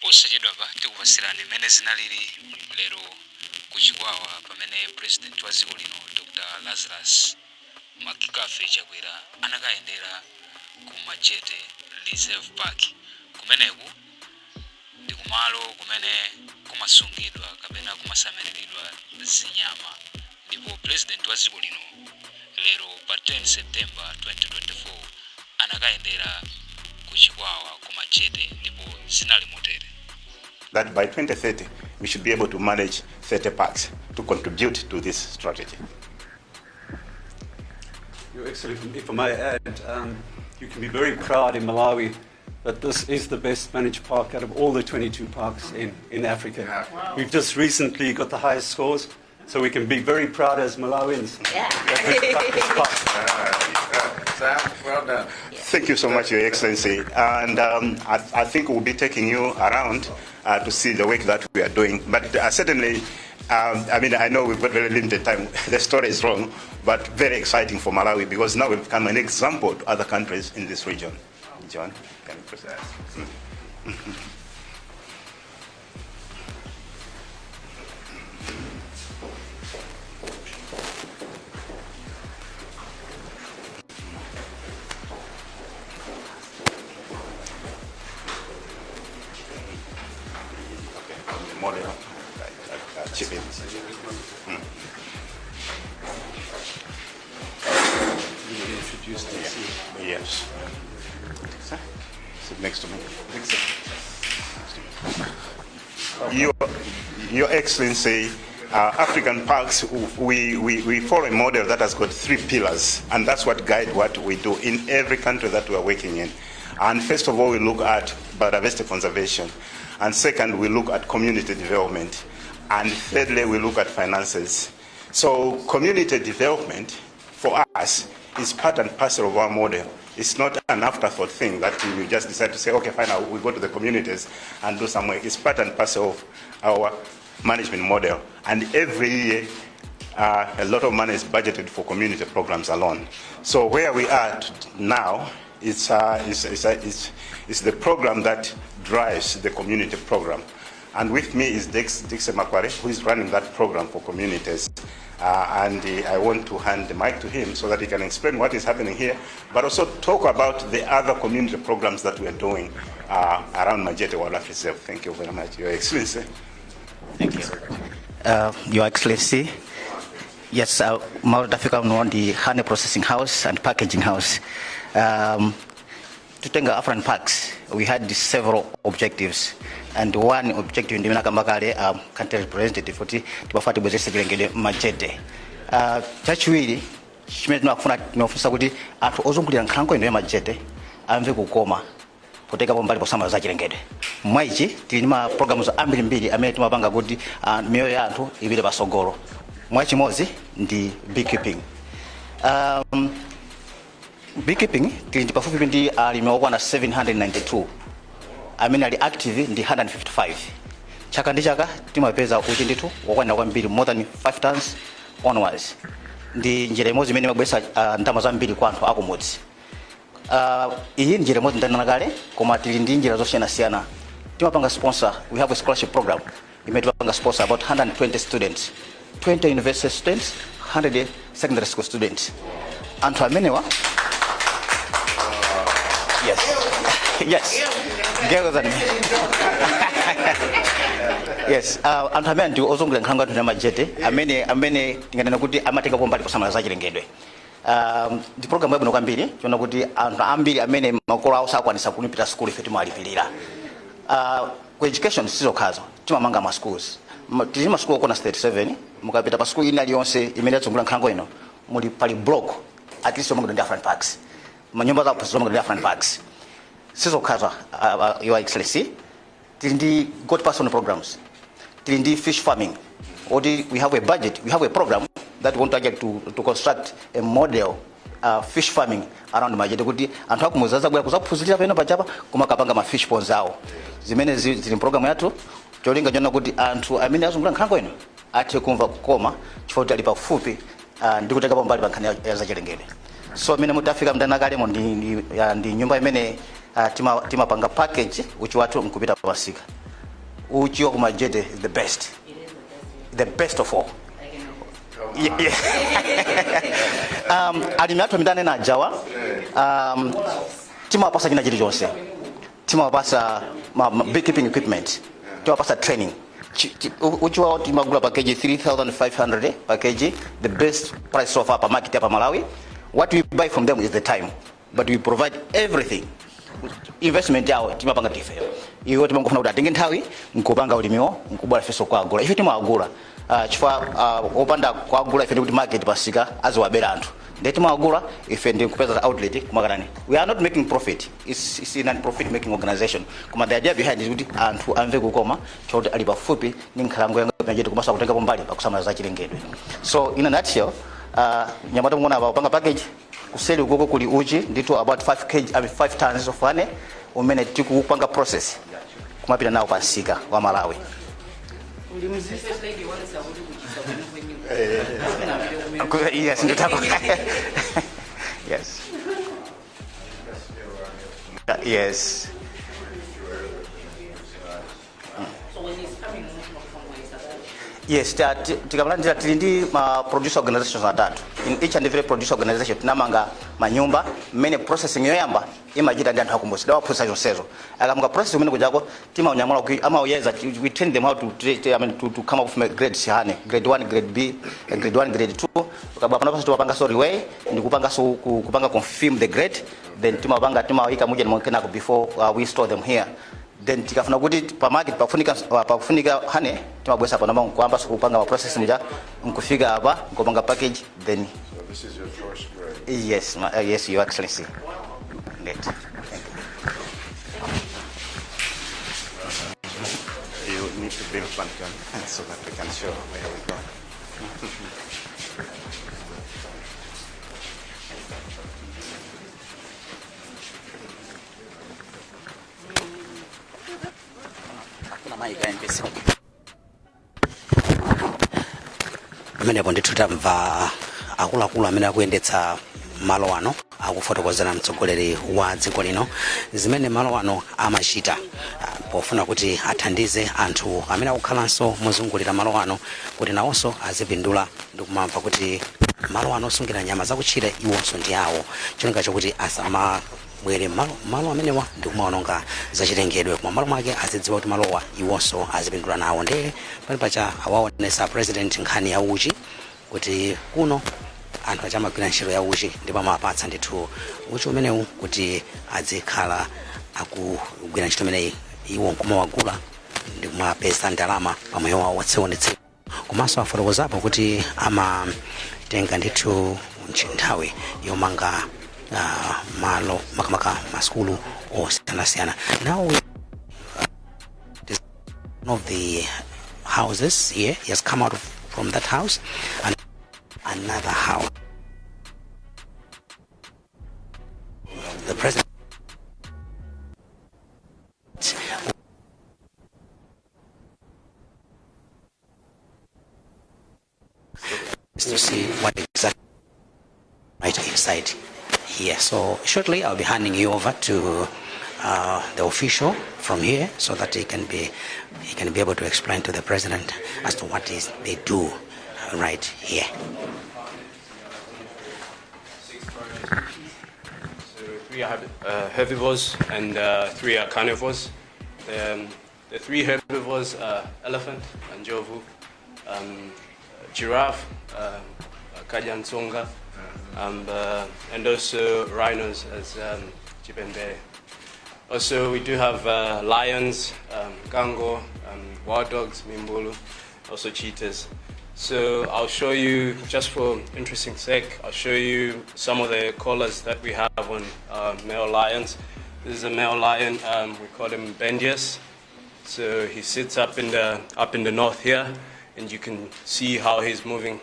Posachedwapa tikupatsirani mmene zinalili lero ku Chikwawa pamene President wa dziko lino Dr Lazarus McCarthy Chakwera anakayendera ku Majete Reserve Park. Kumeneku ndi kumalo kumene kumasungidwa kapena kumasamaliridwa zinyama ndipo President wa dziko lino lero pa 10 September 2024 anakayendera ku Chikwawa ku Majete ndipo zinali motere. That by 2030 we should be able to manage 30 parks to contribute to this strategy. Your Excellency, if I may add, you can be very proud in Malawi that this is the best managed park out of all the 22 parks in Africa. Wow. We've just recently got the highest scores, so we can be very proud as Malawians that we've got this park. Sam, well done. Thank you so much, Your Excellency. And I think we'll be taking you around to see the work that we are doing. But certainly, I mean, I know we've got very limited time. The story is long, but very exciting for Malawi because now we've become an example to other countries in this region. John, can you proceed? Okay, the model. Chip in. You introduced us. Yes. Sir, sit next to me. Next to me. Your Excellency, African Parks, we follow a model that has got three pillars, and that's what guide what we do in every country that we are working in. And first of all, we look at biodiversity conservation. And second, we look at community development. And thirdly, we look at finances. So community development for us is part and parcel of our model. It's not an afterthought thing that you just decide to say, okay, fine, we go to the communities and do some work. It's part and parcel of our management model. And every year, a lot of money is budgeted for community programs alone. So where we are now, it's the program that drives the community program. And with me is Dixon Makware, who is running that program for communities. And I want to hand the mic to him so that he can explain what is happening here, but also talk about the other community programs that we are doing around Majete Wildlife Reserve. Thank you very much, Your Excellency. Thank you. Your Excellency, yes, Mount Africa the honey processing house and packaging house. Tutenga African Parks, we had several objectives, and one objective ndi akamba kale country representative kuti timafuna tibwezeretse chilengedwe Majete. Chachiwiri chimene timafuna, timafunsa kuti anthu ozungulira nkhalango ino ya Majete amve kukoma potekapo mbali posamala za chilengedwe. Mwaichi tili ndi ma programs ambirimbiri amene timapanga kuti miyoyo ya anthu ipite pasogolo. Mwachimodzi ndi beekeeping. Beekeeping tili ndi pafupifupi ndi alimi okwana 792, amene ali active ndi 155. Chaka ndi chaka timapeza uchi ndithu wokwanira kwambiri, more than 5 tons onwards. Ndi njira imodzi imene imabweretsa ndalama zambiri kwa anthu akumudzi. Iyi njira imodzi ndanena kale, koma tili ndi njira zosiyanasiyana. Timapanga sponsor, we have a scholarship program imene timapanga sponsor about 120 students, 20 university students, 100 secondary school students. Anthu amenewa, yes, girls and yes, anthu amene ndi ozungulira nkhalango anthu Majete amene tinganena kuti amatenga mbali posamala za chilengedwe. Ndi program yabwino kwambiri tiona kuti anthu ambiri amene makolo awo sakwanisa kulipira sukulu, ife timawalipirira. Ku education sizokhazo, timamanga ma schools. Tili ma school okwana 37. Mukapita pa school ina iliyonse imene yazungulira nkhalango ino, muli pali block at least yomangidwa ndi African Parks, manyumba za aphunzitsi zomangidwa ndi African Parks. Sizokhazo, Your Excellency, tili ndi goat pastoral programs, tili ndi fish farming oti we have a budget, we have a program that we want to actually to construct a model fish farming around Majete kuti anthu akumudzi azabwera kuzaphunzirira peno pachapa koma kapanga ma fish ponds awo. Zimene zili program yathu, cholinga chona kuti anthu amene azungulira nkhalango ino athe kumva kukoma chifukwa kuti ali pafupi ndi kutengapo mbali pa nkhani ya zachilengedwe. So imene mutafika mndana kalemo ndi nyumba imene timapanga package uchi wathu nkupita pasika. Uchi wa kumajete is the best, the best of all. Yeah. Alimi athu amene anena ajawa, timawapasa china chilichonse. Timawapasa ma beekeeping equipment, timawapasa training. Uchi wawo timagula pa kg 3500 pa kg, the best price so far pa market ya pa Malawi. What we buy from them is the time, but we provide everything. Investment yawo timapanga tifeyo. Iwo timangofuna kuti atenge nthawi nkupanga ulimiwo, nkubwera ifenso kuagula. Ife timawagula chifukwa opanda kuagula ife ndikuti market pasika aziwabera anthu. Ndiye timawagula ife ndi kupeza outlet kumakanani. We are not making profit. It's a non-profit making organization, koma the idea behind is kuti anthu amve kukoma chakuti ali pafupi ndi nkhalango ya Majete komanso akutengapo mbali pakusamala za chilengedwe. So in a nutshell, nyamata mukuona apa kupanga package. Kuseli ukoko kuli uchi ndithu, about 5 kg, I mean 5 tons of honey umene tikupanga process kumapita nawo pa msika wa Malawi. First lady wants kuti kuchisa kwenikweni. Yes, nditako. Yes. So when he's coming from where is that? Yes, tikamalandira, tili ndi ma producer organizations atatu. In each and every producer organization tinamanga manyumba mmene processing yoyamba imachita ndi anthu akumbusi. Dawaphunzitsa zonsezo. Akamanga process kumene kujako timaunyamula amauyeza. We train them how to, I mean, to come up with grades, honey, grade 1, grade B, grade 1, grade 2. Ukabwa pano timapanga so reweigh ndi kupanga so kupanga confirm the grade, then timapanga timawika muja kenako before we store them here. Then tikafuna kuti pa market pakufunika honey, timabwesa pano nkuamba so kupanga ma process muja, nkufika apa nkupanga package, then So this is your choice grade. Yes, yes, Your Excellency. Indeed. Thank you. You need to build one gun so that we can show where we go. Kuna mayi mpesa. Pamenepo ndithu tamva akuluakulu amene akuyendetsa malo ano akufotokozera mtsogoleri wa dziko lino zimene malo ano amachita, pofuna kuti athandize anthu amene akukhalanso mozungulira malo ano kuti nawonso azipindula ndi kumamva kuti malo ano osungira nyama zakutchire iwonso ndi awo, cholinga chokuti asamabwere malo amenewa ndi kumaononga zachilengedwe, koma malo mwake azidziwa kuti malowa iwonso azipindula nawo. Ndiye pali pacha awaonesa President nkhani ya uchi kuti kuno anthu achamagwira ntchito ya uchi ndipo amawapatsa ndithu uchi umenewu kuti azikhala akugwira ntchito imeneyi, iwo nkumawagula ndi kumapeza ndalama pamoyo wawo wa tsiku ndi tsiku. Komanso afotokozapo kuti amatenga ndithu nthawi yomanga malo, makamaka masukulu osiyanasiyana. Now one of the houses here, he has come out from that house and another house. The president to see what exactly right inside here. So shortly I'll be handing you over to the official from here so that he can be able to explain to the president as to what is they do right here. Six primary species. So three are herbivores and three are carnivores. The three herbivores are elephant, njovu, giraffe, kadyansonga, and also rhinos as chipembere. Also, we do have lions, kango, wild dogs, mimbulu, also cheetahs. So I'll show you, just for interesting sake, I'll show you some of the collars that we have on male lions. This is a male lion, we call him Bendius. So he sits up in the north here, and you can see how he's moving.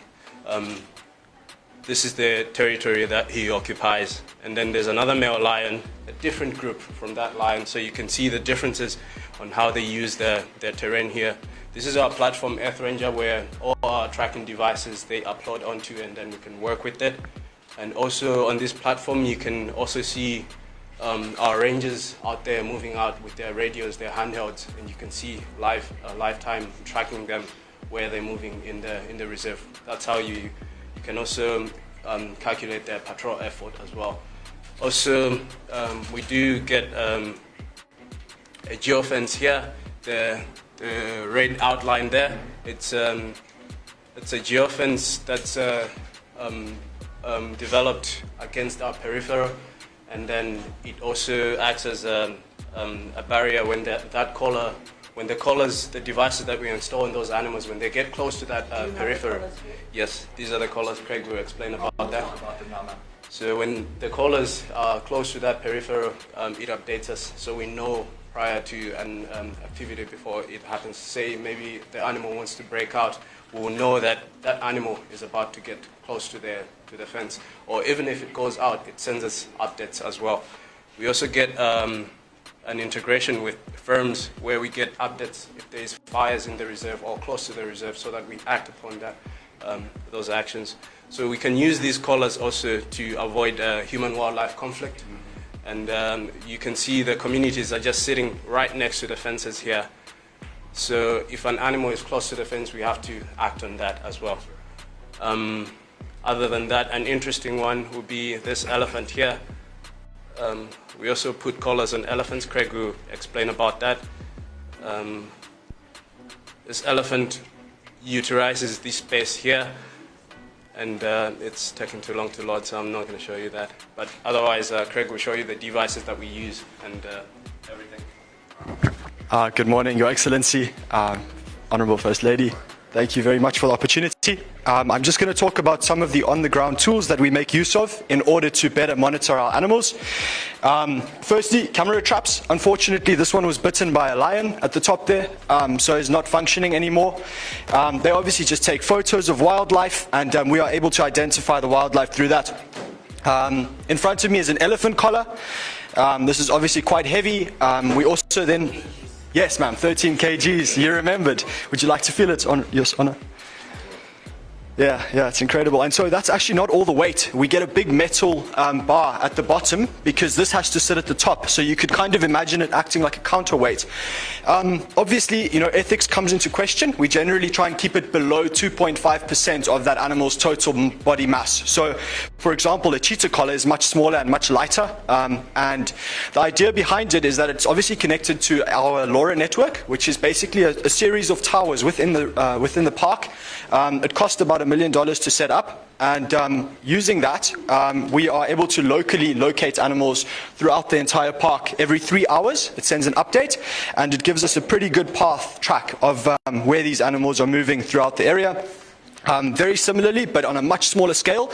This is the territory that he occupies. And then there's another male lion, a different group from that lion, so you can see the differences on how they use their terrain here. This is our platform, Earth Ranger, where all our tracking devices, they upload onto, and then we can work with it. And also on this platform, you can also see our rangers out there moving out with their radios, their handhelds, and you can see live, lifetime tracking them where they're moving in the reserve. That's how you can also calculate their patrol effort as well. Also, we do get a geofence here, the red outline there. It's a geofence that's developed against our peripheral, and then it also acts as a barrier when that collar, when the collars, the devices that we install in those animals, when they get close to that peripheral. Yes, these are the collars. Craig will explain about that. So when the collars are close to that peripheral, it updates us so we know prior to an activity before it happens. Say maybe the animal wants to break out, we will know that that animal is about to get close to the fence. Or even if it goes out, it sends us updates as well. We also get an integration with firms where we get updates if there's fires in the reserve or close to the reserve so that we act upon those actions. So we can use these collars also to avoid human-wildlife conflict. And you can see the communities are just sitting right next to the fences here. So if an animal is close to the fence, we have to act on that as well. Other than that, an interesting one would be this elephant here. We also put collars on elephants. Craig will explain about that. This elephant utilizes this space here, and it's taking too long to load, so I'm not going to show you that. But otherwise, Craig will show you the devices that we use and everything. Good morning, Your Excellency, Honorable First Lady. Thank you very much for the opportunity. I'm just going to talk about some of the on the ground tools that we make use of in order to better monitor our animals. Firstly, camera traps. Unfortunately, this one was bitten by a lion at the top there, so is not functioning anymore. They obviously just take photos of wildlife, and we are able to identify the wildlife through that. In front of me is an elephant collar. This is obviously quite heavy. We also then, yes, ma'am, 13 kgs. You remembered. Would you like to feel it on your honor? Yeah, it's incredible. And so that's actually not all the weight. We get a big metal bar at the bottom because this has to sit at the top. So you could kind of imagine it acting like a counterweight. Obviously, ethics comes into question. We generally try and keep it below 2.5% of that animal's total body mass. So, for example, a cheetah collar is much smaller and much lighter. And the idea behind it is that it's obviously connected to our LoRa network, which is basically a series of towers within the park. It cost about $1 million to set up. And using that, we are able to locally locate animals throughout the entire park. Every 3 hours, it sends an update, and it gives us a pretty good path track of where these animals are moving throughout the area. Very similarly, but on a much smaller scale,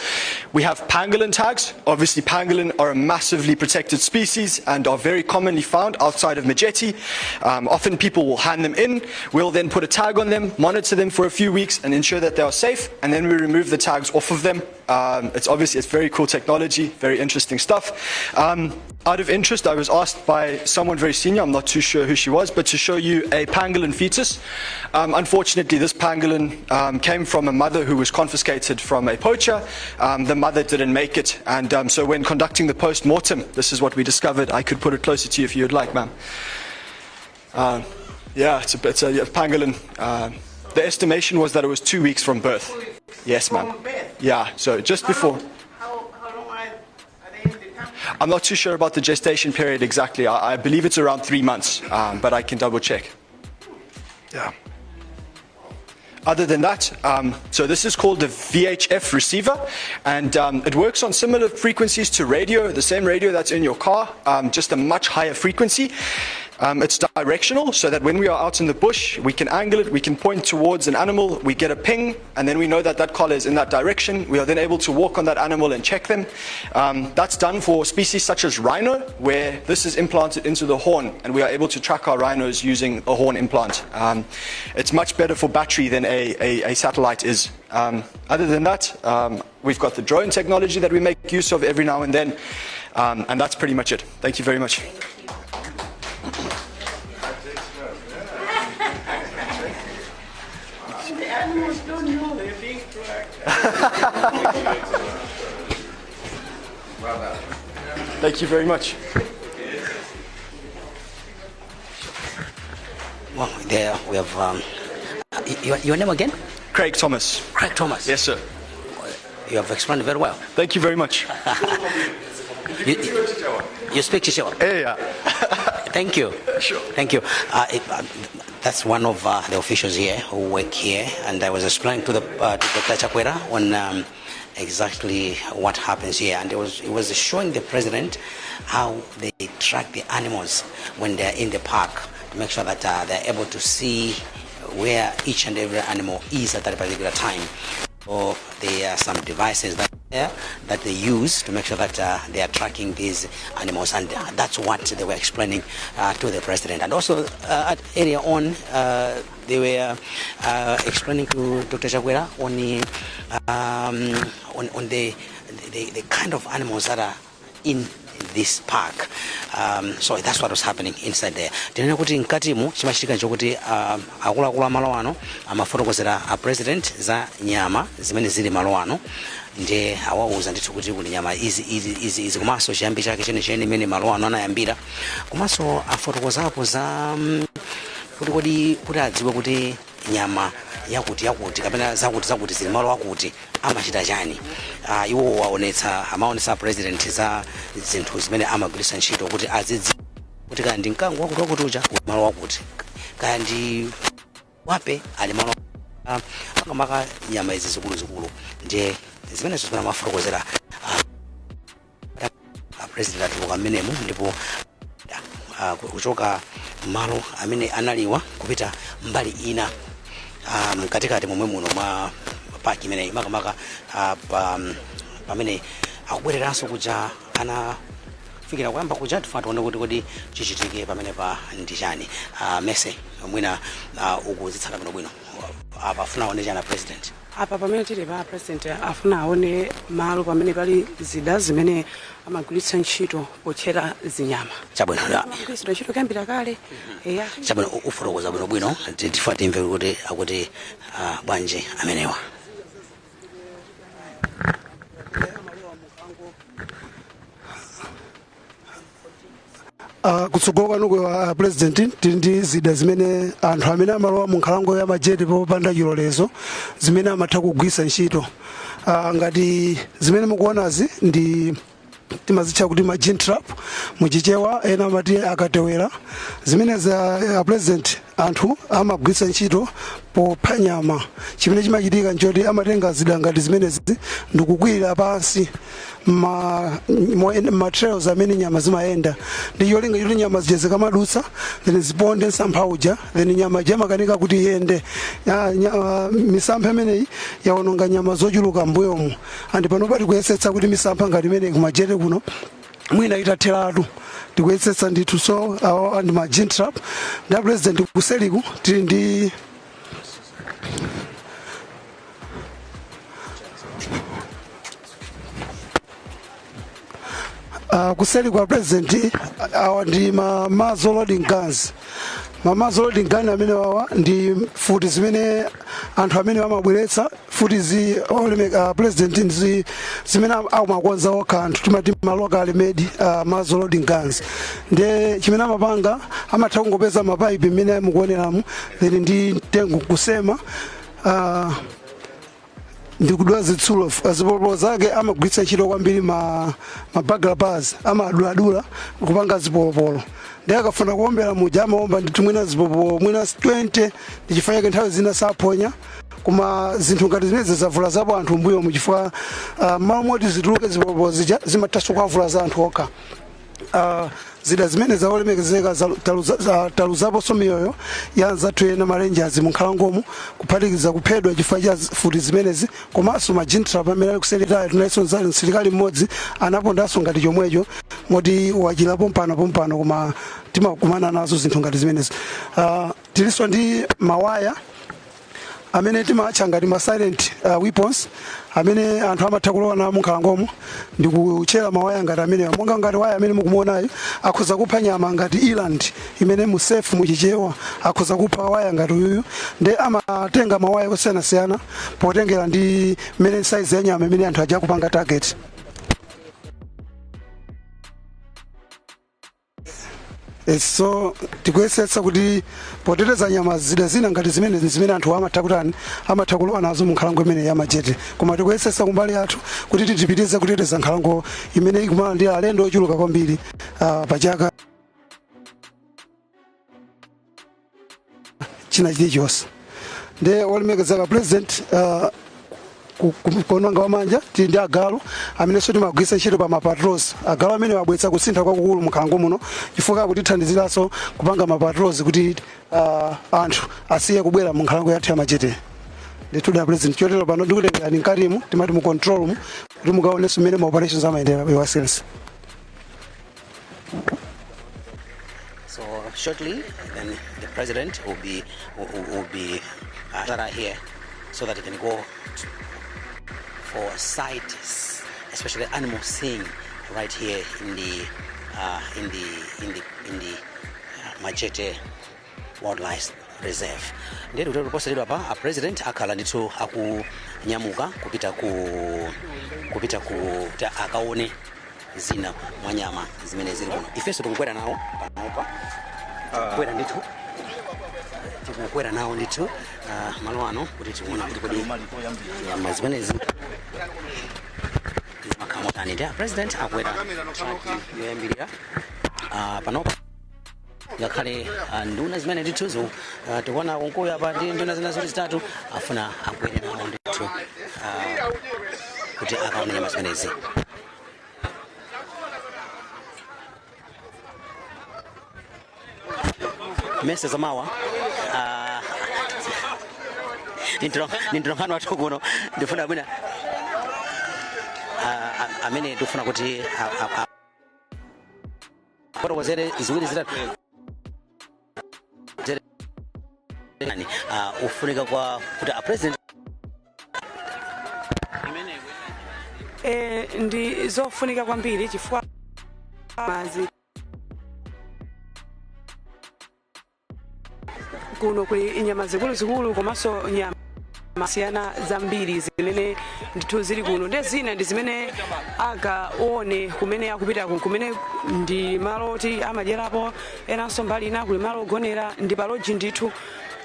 we have pangolin tags. Obviously, pangolin are a massively protected species and are very commonly found outside of Majete. Often people will hand them in. We'll then put a tag on them, monitor them for a few weeks, and ensure that they are safe. And then we remove the tags off of them. It's obviously it's very cool technology, very interesting stuff. Out of interest, I was asked by someone very senior, I'm not too sure who she was, but to show you a pangolin fetus. Unfortunately, this pangolin came from a mother who was confiscated from a poacher. The mother didn't make it, and so when conducting the post mortem, this is what we discovered. I could put it closer to you if you'd like, ma'am. Yeah, it's a pangolin. The estimation was that it was 2 weeks from birth. Yes, ma'am. From birth? Yeah, so just How before. How long are they in the tank? I'm not too sure about the gestation period exactly. I believe it's around 3 months, but I can double check. Yeah. Other than that, so this is called the VHF receiver, and it works on similar frequencies to radio, the same radio that's in your car, just a much higher frequency. It's directional, so that when we are out in the bush, we can angle it, we can point towards an animal, we get a ping, and then we know that that collar is in that direction. We are then able to walk on that animal and check them. That's done for species such as rhino, where this is implanted into the horn, and we are able to track our rhinos using a horn implant. It's much better for battery than a satellite is. Other than that, we've got the drone technology that we make use of every now and then, and that's pretty much it. Thank you very much. The animals don't know they're being tracked. Well done. Thank you very much. Well, there we have your name again? Craig Thomas. Craig Thomas. Yes, sir. You have explained very well. Thank you very much. You speak Chichewa? Yeah. Thank you. Sure. Thank you. That's one of the officials here who work here, and I was explaining to Dr. Chakwera on exactly what happens here, and it was showing the president how they track the animals when they're in the park to make sure that they're able to see where each and every animal is at that particular time. So there are some devices that there that they use to make sure that they are tracking these animals, and that's what they were explaining to the president. And also at earlier on, they were explaining to Dr. Chakwera on the kind of animals that are in this park. So that's what was happening inside there. Tinene kuti mkatimu chimachitika nchokuti akuluakulu amalo ano amafotokozera a president za nyama zimene zili malo ano, ndiye awauza ndithu kuti kuli nyama izi, izi, izi, izi, komanso chiyambi chake chenicheni imene malo ano anayambira, komanso afotokozapo za kuti kodi kuti adziwe kuti nyama yakuti yakuti kapena zakuti zakuti zili malo akuti amachita chani. Iwo waonetsa, amaonetsa president za zinthu zimene amagwiritsa ntchito kuti azidziwa kuti kaya ndi mkango wakuti wakuti uja uli malo wakuti, kaya ndi wape ali malo, makamaka nyama izi zikuluzikulu. Ndiye zimenezo zimene amafotokozera president. Atuluka mmenemu ndipo kuchoka malo amene analiwa kupita mbali ina mkatikati momwe muno mwa park imeneyi, makamaka pamene akubwereranso kuja anafikira kuyamba kuja. Tifuna tione kuti kodi chichitike pamene pa ndi chani. Mese mwina ukuzitsata bwinobwino apa, afuna aone chani president? Apa pamene tili pa president afuna aone malo pamene pali zida zimene amagwiritsa ntchito potchera zinyama. Chabwino. Amagwiritsidwa ntchito kuyambira kale, eya. Chabwino, ufotokoza bwinobwino. Tifuna timve kuti akuti bwanji amenewa. Kutsogolo kwanuko, president, tili ndi zida zimene anthu amene amalowa mu nkhalango ya Majete popanda chilolezo zimene amatha kugwiritsa ntchito. Ngati zimene mukuonazi ndi timazitcha kuti ma gin trap muchichewa, ena amati akatewera. Zimene za president, anthu amagwiritsa ntchito popha nyama. Chimene chimachitika nchoti amatenga zida ngati zimenezi ndikukwirira pansi ma trails amene nyama zimayenda, ndi cholinga choti nyama zija zikamadutsa then ziponde msampha uja, then nyama ija imakanika kuti iyende. Misampha imeneyi yaononga nyama zochuluka mbuyomu, and panopa tikuyesetsa kuti misampha ngati imeneyi kumajete kuno mwina itatheratu, tikuyesetsa ndithu. So awa ndi ma gin trap. Ndi president, kuseliku tili ndi kuseli kwa president, awa ndi ma muzzle loading guns. Ma muzzle loading gun amene wawa ndi futi zimene anthu amene amabweretsa futi zi president, ndi zimene amakonza okha anthu, timati ma locally made muzzle loading guns. Ndiye chimene amapanga, amatha kungopeza mapaipi mmene mukuoneramu, then ndi mtengo kusema ndikudula zitsulo. Zipolopolo zake amagwiritsa ntchito kwambiri ma burglar bars, amaduladula kupanga zipolopolo. Ndi akafuna kuombera muja amaomba ndithu mwina zipolopolo mwina 20, ndi chifukwa chake nthawi zina saphonya. Koma zinthu ngati zimenezi zavula zapo anthu mbuyo muchifukwa malo moti zituluke zipolopolo zija zimathanso kuavula za anthu okha. Zida zimene zaolemekezeka taluzaponso miyoyo ya anzathu ena ma rangers mu nkhalangomu, kuphatikiza kuphedwa chifukwa cha futi zimenezi, komanso ma gin trap amene ali kuselitayo, tinayinso msilikali mmodzi anapondanso ngati chomwecho moti wachira pompano pompano. Koma timakumana nazo zinthu ngati zimenezi. Tilinso ndi mawaya amene timatcha ngati ma silent weapons, amene anthu amatha kulowa nawo munkhalangomo ndi kutchera mawaya ngati amenewa. Monga ngati waya amene mukumuonayo akhoza kupha nyama ngati eland imene musefu muchichewa, akhoza kupha waya ngati uyuyu. Ndi amatenga mawaya osiyanasiyana potengera ndi mmene size ya nyama imene anthu aja kupanga target. So tikuyesetsa kuti poteteza nyama, zida zina ngati zimene zimene anthu amatha kutani, amatha kulowa nazo mu nkhalango imene ya Majete, koma tikuyesetsa kumbali yathu kuti titipitize kuteteza nkhalango imene ikumana ndi alendo ochuluka kwambiri pachaka china chilichonse. Ndiye olemekezeka President, mkono wanga wamanja tili ndi agalu amenenso timagwiritsa ntchito pa mapatrols. Agalu amene wabweretsa kusintha kwakukulu mnkhalango muno chifukwa akutithandiziranso kupanga mapatrols kuti anthu asiye kubwera mu nkhalango yathu ya Majete. Ndithu da President, chotero pano ndikutengerani mkatimu, timati mu control room, kuti mukaonenso mmene ma operations amayendera, Your Excellency. So shortly, then the president will be here, so that he can go for sight, especially animal seeing, right here in the Majete Wildlife Reserve. Ndiye kuti posachedwa pa a President akhala ndithu akunyamuka kupita ku kuti akaone zina mwa nyama zimene zili kuno. Ifenso tikukwera nawo panopa, tikukwera ndithu, tikukwera nawo ndithu malo ano kuti tione kuti kodi nyama zimenezi zimakhala motani. Ndi a President akwera truck yoyambirira panopa, ngakhale nduna zimene ndithuzo tikuona kunkuyu apa ndi nduna zina zoti zitatu afuna akwere nawo ndithu kuti akaone nyama zimenezi. Mese zamawa ni mtolankhani wathu kuno, ndifuna mwina amene ndifuna kuti fotokozere ziwiri zitatu nani ufunika kwa kuti a President. Ndi zofunika kwambiri chifukwa mazi kuno kuli nyama zikuluzikulu komanso nyama siyana zambiri zimene ndithu zili kuno. Ndi zina ndi zimene akaone kumene akupitako, kumene ndi malo oti amadyerapo, enanso mbali ina kuli malo ogonera, ndi paloji ndithu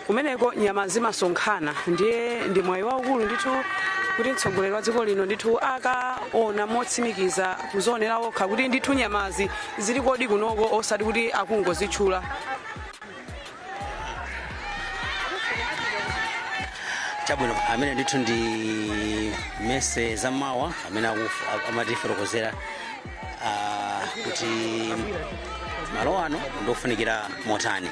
kumeneko nyama zimasonkhana. Ndiye ndi mwayi waukulu ndithu kuti mtsogoleri wa dziko lino ndithu akaona motsimikiza, kuzionera okha kuti ndithu nyamazi zili kodi kunoko, osati kuti akungozitchula. Chabwino, amene ndithu ndi Mese Zamawa amene amatifotokozera kuti malo ano ndofunikira motani.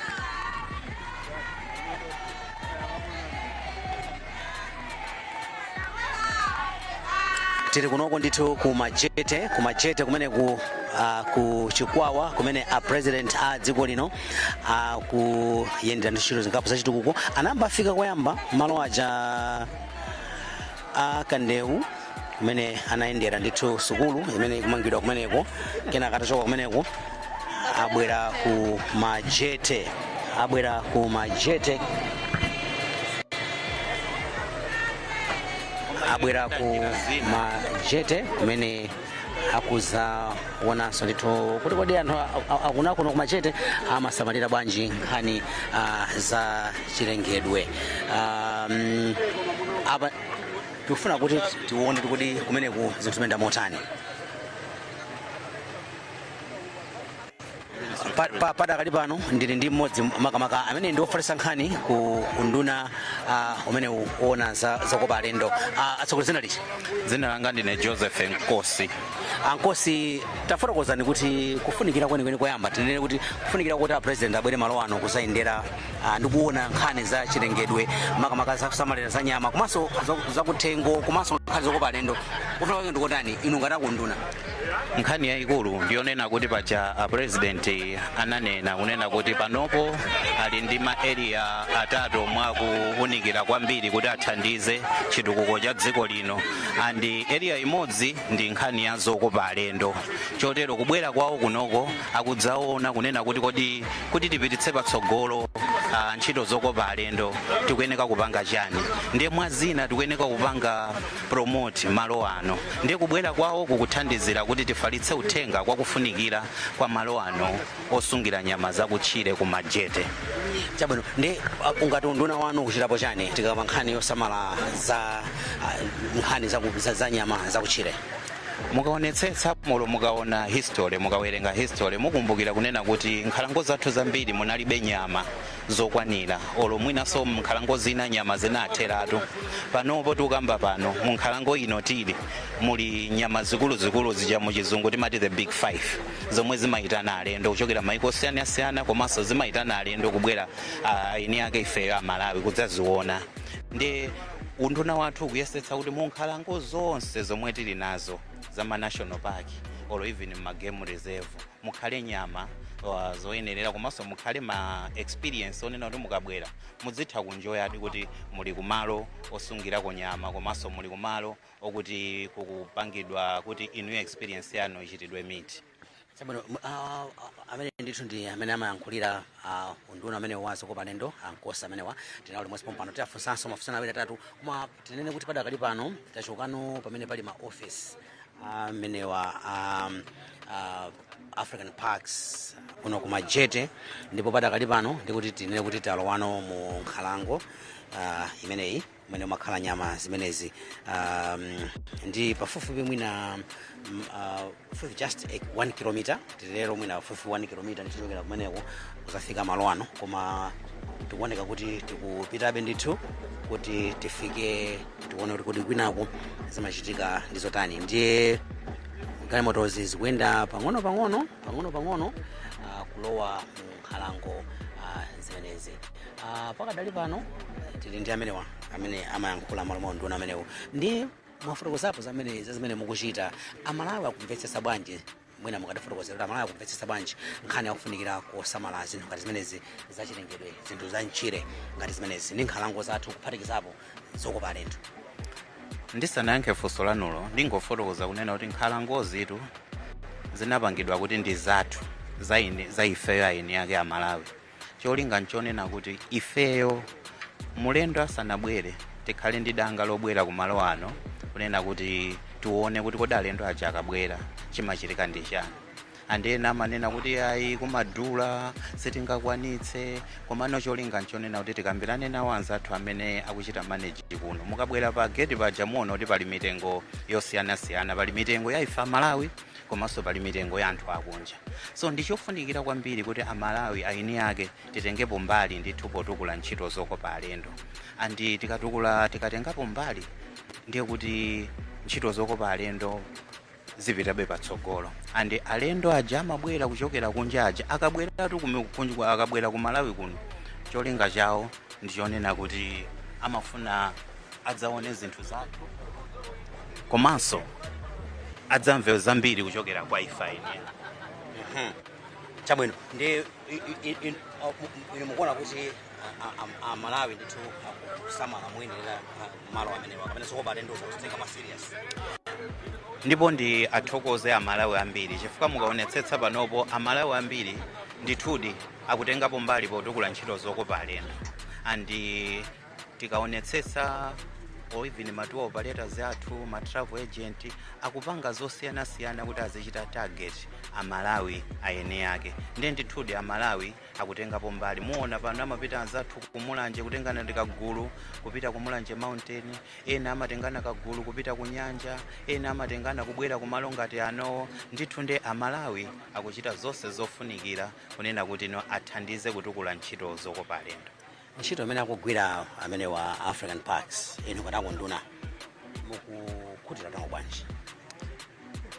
Tili kunoko ndithu ku Majete, ku Majete kumene ku Chikwawa, kumene a President a dziko lino akuyendera ntchito zingapo zachitukuko. Anayamba afika koyamba malo aja a Kandewu kumene anayendera ndithu sukulu imene ikumangidwa kumeneko. Kenaka atachoka kumeneko abwera ku Majete, abwera ku Majete, abwera ku Majete kumene akuzaonanso ndithu kuti kodi anthu akunakuno ku Majete amasamalira bwanji nkhani za chilengedwe. Apa tikufuna kuti tione kuti kumeneku zinthu zimayenda motani. Padakali pano ndili ndi mmodzi makamaka amene ndi ofalitsa nkhani ku unduna umene uona zakopa alendo. Atsogoleri, dzina liti? Dzina langa ndine Joseph Nkosi. Ankosi, tafotokozani kuti kufunikira kwenikweni, koyamba tinene kuti kufunikira kuti a President abwere malo ano kuzayendera ndi kuona nkhani za chilengedwe, makamaka za kusamalira za nyama komanso zakuthengo komanso nkhani zokopa alendo, kufuna kwake ndikotani inu ngati akunduna? Nkhani yayikulu ndiyonena kuti paja a President ananena kunena kuti panopo ali ndi ma area atatu omwe akuunikira kwambiri kuti athandize chitukuko cha dziko lino, and area imodzi ndi nkhani ya zokopa alendo. Chotero kubwera kwawo kunoko akudzaona kunena kuti kodi kuti tipititse patsogolo ntchito zokopa alendo tikuyeneka kupanga chani. Ndiye mwa zina tikuyeneka kupanga promote malo ano, ndiye kubwera kwawo kukuthandizira kuti tifalitse uthenga kwakufunikira kwa malo ano osungira nyama zakutchire ku Majete. Chabwino, ndi ungati unduna wanu kuchitapo chani tikakamba nkhani yosamala za nkhani za nyama zakutchire? Mukaonetsetsa mulo, mukaona history, mukawerenga history, mukumbukira kunena kuti nkhalango zathu zambiri munalibe nyama zokwanira, olo mwinanso nkhalango zina nyama zinatheratu. Panopo tikukamba pano, mu nkhalango ino tili muli nyama zikuluzikulu zija muchizungu timati the Big Five, zomwe zimayitana alendo kuchokera maiko osiyanasiyana, komanso zimayitana alendo kubwera eni ake ifeyo Amalawi kudzaziona. Ndi unduna wathu kuyesetsa kuti mu nkhalango zonse zomwe tili nazo za ma national park or even ma game reserve mukhale nyama zoyenerera, komanso mukhale ma experience onena kuti mukabwera muzitha kunjoyadi kuti muli kumalo osungirako nyama, komanso muli kumalo okuti kukupangidwa kuti inuyo experience yanu ichitidwe miti. Chabwino, amene ndithu ndi amene amayankhulira unduna amene wazokopa alendo, ankosa amenewa. Tinawo limodzi pompano, tiafunsanso mafunso awiri atatu, koma tinene kuti padakali pano tachokano pamene pali ma office amenewa African Parks kuno ku Majete, ndipo padakali pano ndikuti tinene kuti talowano mu nkhalango imeneyi kumene umakhala nyama zimenezi, ndi pafupifupi mwina fupi just 1 kilometer, tilero mwina fupi 1 kilometer ndichokera kumeneko kuzafika malo ano. Koma tikuoneka kuti tikupitabe ndithu kuti tifike, tione kuti kodi kwinaku zimachitika ndi zotani. Ndiye galimotozi zikuyenda pang'ono pang'ono pang'ono pang'ono kulowa mu nkhalango zimenezi. Pakadali pano tili ndi amenewa amene amayankhula malo mwa unduna amenewo. Ndi mwafotokozapo zamene za zimene mukuchita. Amalawi akumvetsetsa bwanji? Mwina mukatifotokozera kuti Amalawi akumvetsetsa bwanji nkhani yakufunikira kosamala zinthu ngati zimenezi zachilengedwe, zinthu za mchire ngati zimenezi ndi nkhalango zathu, kuphatikizapo zokopa alendo? Ndisanayankhe funso lanulo, ndingofotokoza kunena kuti nkhalangozitu zinapangidwa kuti ndi zathu, za ine, za ifeyo aini yake Amalawi. Cholinga nchonena kuti ifeyo mulendo asanabwere tikhale ndi danga lobwera kumalo ano, kunena kuti tione kuti kodi alendo aja akabwera chimachitika ndi chani. Andena amanena kuti ayi, kumadula, sitingakwanitse, komano cholinga nchonena kuti tikambirane nawo anzathu amene akuchita manage kuno. Mukabwera pa gate paja muona kuti pali mitengo yosiyanasiyana, pali mitengo ya ife Amalawi komanso pali mitengo ya anthu akunja. So ndichofunikira kwambiri kuti Amalawi aini ake titengepo mbali ndithu potukula ntchito zokopa alendo. And tikatukula, tikatengapo mbali, ndiye kuti ntchito zokopa alendo zipitabe patsogolo. And alendo aja amabwera kuchokera kunja aja, akabweratu akabwera ku Malawi kuno, cholinga chawo ndichonena kuti amafuna adzaone zinthu zathu komanso adzamve zambiri kuchokera kwa ife eni. Chabwino, ndi inu mukuona kuti Amalawi ndithu akusamala moyenera malo amenewa kapena zokopa alendozo kuzitenga ma serious? Ndipo ndi athokoze Amalawi ambiri, chifukwa mukaonetsetsa panopo Amalawi ambiri ndithudi akutengapo mbali potukula ntchito zokopa alendo. And tikaonetsetsa, or even ma tour operators athu, ma travel agent akupanga zosiyanasiyana kuti azichita target Amalawi aene ake. Ndiye ndithudi Amalawi akutengapo mbali. Muona pano amapita anzathu kumulanje kutengana ndi kagulu kupita kumulanje Mountain, ena amatengana kagulu kupita ku nyanja, ena amatengana kubwera kumalo ngati anowo. Ndithu nde Amalawi akuchita zonse zofunikira kunena kuti no, athandize kutukula ntchito zokopa alendo. Ntchito imene akugwira amene wa African Parks, inu katako nduna mukukhutira nawo bwanji?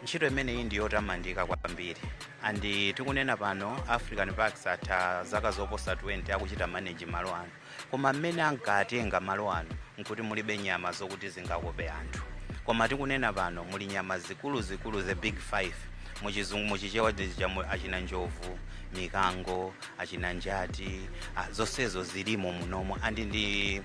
Ntchito imeneyi ndi yotamandika kwambiri. And tikunena pano African Parks atha zaka zoposa 20 akuchita manage malo ano, koma mmene ankatenga malo ano nkuti mulibe nyama zokuti zingakope anthu. Koma tikunena pano muli nyama zikuluzikulu, the Big Five. Muchizungu, muchichewa chamu achina njovu, mikango, achina njati, zonsezo zilimo munomo. And ndi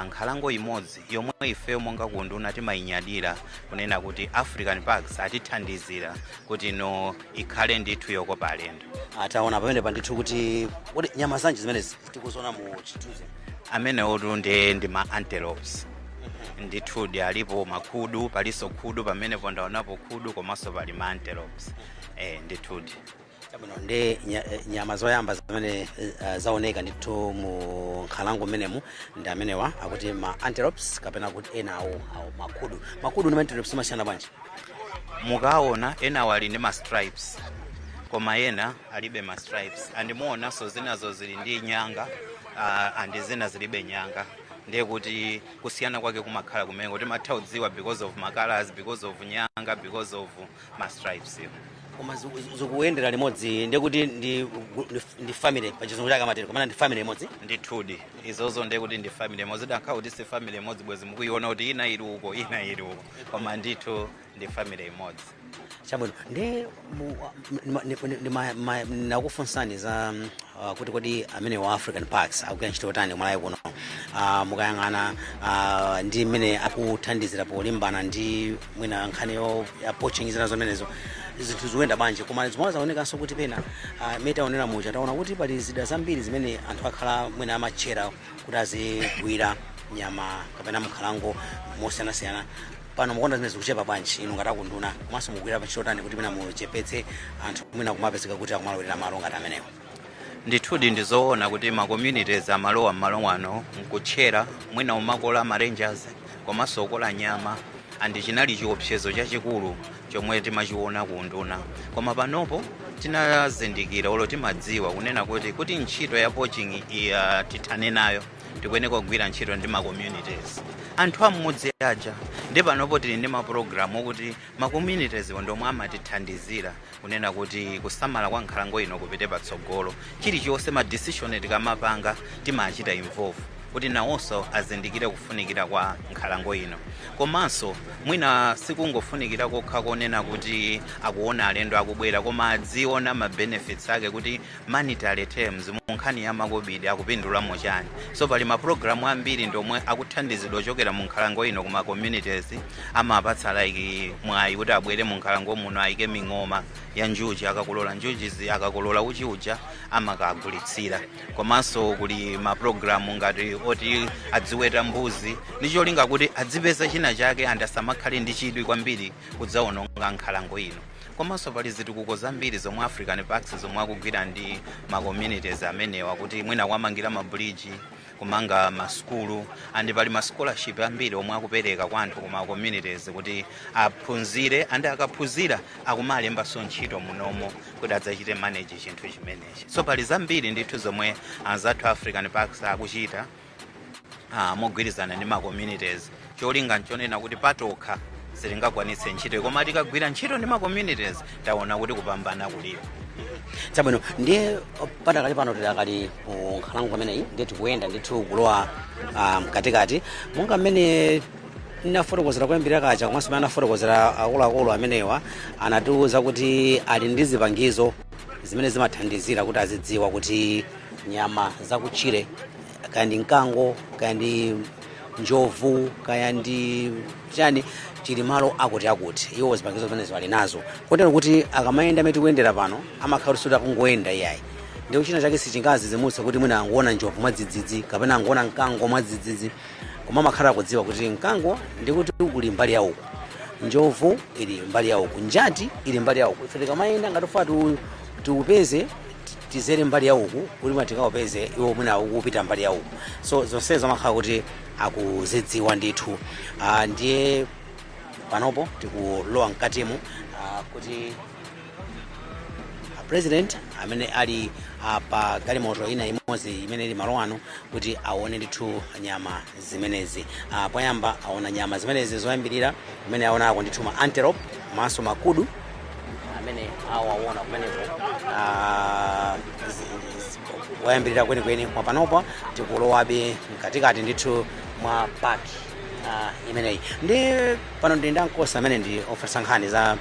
nkhalango imodzi yomwe ifeyo monga kunduna timayinyadira kunena kuti African Parks atithandizira kuti no ikhale ndithu yokopa alendo. Ataona pamene pandithu kuti nyama zanji zimene tikuziona mu chithunzi? Amenewotu ndi ma antelopes ndithudi. Alipo makhudu, palinso khudu pamenepo, ndaonapo khudu, komanso pali ma antelopes, ndithudi. Chabwino, ndi nyama zoyamba zimene zaoneka ndithu mu nkhalango mmenemu ndi amenewa akuti ma antelopes kapena kuti ena awo makhudu. Makhudu ndi ma antelopes amasiyana bwanji? Mukaona ena wali ndi ma stripes, koma ena alibe ma stripes. Andimuonanso zinazo zili ndi nyanga, and zina zilibe nyanga. Ndiye kuti kusiyana kwake kumakhala kumene kuti matha kudziwa because of ma colors, because of nyanga, because of ma stripes yo. Koma zikuyendera limodzi, ndiye kuti ndi family, pachizungu chake amatero, komana ndi family imodzi? Ndithudi, izozo ndiye kuti ndi family imodzi. Dakhala kuti si family imodzi, bwezi mukuiona kuti ina ili uko, ina ili uko, koma ndithu ndi family imodzi. Chabwino, ndi nakufunsani za kuti kodi amene wa African Parks akugwira ntchito yotani kumalawi kuno, mukayang'ana ndi mmene akuthandizira polimbana ndi mwina nkhani ya poaching, zina zomenezo, zinthu zikuyenda bwanji? Koma zimwe zaonekanso kuti pena mmene taonera muja, taona kuti pali zida zambiri zimene anthu akhala mwina amatchera kuti azigwira nyama kapena mnkhalango mosiyanasiyana. Pano mukuona zimene zikuchepa bwanji inu ngati akunduna, komanso mugwira ntchito tani kuti mwina muchepetse anthu mwina kumapezeka kuti akumalowera malo ngati amenewo? Ndithudi, ndizoona kuti ma communities amalowa m'malo ano nkutchera, mwina umakola ma rangers komanso okola nyama, and chinali chiopsezo chachikulu chomwe timachiona ku nduna. Koma panopo tinazindikira, olo timadziwa kunena kuti ntchito ya poaching iya tithane nayo, tikuyeneka kugwira ntchito ndi ma communities, anthu am'mudzi aja. Ndi panopo tili ndi mapulogalamu okuti ma communities ndomwe amatithandizira kunena kuti kusamala kwa nkhalango ino kupite patsogolo. Chilichonse, ma decision tikamapanga, timachita involve kuti nawonso azindikire kufunikira kwa nkhalango ino. Komanso mwina sikungofunikira kokha konena kuti akuona alendo akubwera, koma adziona ma benefits ake kuti monetary terms, mu nkhani ya makobidi, akupindulamo chani. So pali mapulogalamu ambiri ndomwe akuthandizidwa ochokera mu nkhalango ino kuma communities. Amapatsa like mwayi kuti abwere mu nkhalango muno, ayike ming'oma ya njuchi, akakolola njuchizi, akakolola uchi uja, amakagulitsira. Komanso kuli mapulogalamu ngati oti adziweta mbuzi ndi cholinga kuti adzipeza china chake and asamakhale ndi chidwi kwambiri kudzawononga nkhalango ino. Komanso pali zitukuko zambiri zomwe African Parks zomwe akugwira ndi ma communities amenewa, kuti mwina kuamangira mabridge, kumanga masukulu, and pali ma scholarship ambiri omwe akupereka kwa anthu kuma communities kuti aphunzire, and akaphunzira akumalembanso ntchito munomo kuti adzachite manage chinthu chimenechi. So pali zambiri ndithu zomwe anzathu African Parks akuchita mogwirizana ndi ma communities. Cholinga nchonena kuti patokha sitingakwanitse ntchito, koma tikagwira ntchito ndi ma communities, taona kuti kupambana kulipo. Chabwino, ndiye padakali pano tidakali ku nkhalango pameneyi, ndiye tikuyenda ndithu kulowa mkatikati. Monga mmene ndinafotokozera kuyambira kacha, komanso mmene anafotokozera akuluakulu amenewa, anatiwuza kuti ali ndi zipangizo zimene zimathandizira kuti azidziwa kuti nyama zakutchire, kaya ndi mkango, kaya ndi njovu, kaya ndi chani, chili malo akuti akuti. Iwo zipangizo zimenezo ali nazo, kotero kuti akamayenda amene tikuyendera pano, amakhala kuti akungoyenda iyayi, ndiye china chake sichingazizimutsa kuti mwina angoona njovu mwadzidzidzi kapena angoona mkango mwadzidzidzi, koma amakhala akudziwa kuti mkango ndikuti uli mbali ya uku, njovu ili mbali ya uku, njati ili mbali ya uku. Ife tikamayenda ngati tiupeze, tizere mbali ya uku kuti mwina tikaupeze iwo mwina ukupita mbali ya uku. So zonsezo amakhala kuti akuzidziwa ndithu. Ndiye panopo tikulowa mkatimu kuti president amene ali pa galimoto ina imodzi imene ili malo ano kuti aone ndithu nyama zimenezi. Poyamba aona nyama zimenezi zoyambirira kumene aonako ndithu ma antelope komanso makudu amene awaona kumeneko woyambirira kwenikweni. Kwa panopa tikulowabe mkatikati ndithu mwa park imeneyi. Ndi pano ndi ndankosa amene ndi ofalitsa nkhani za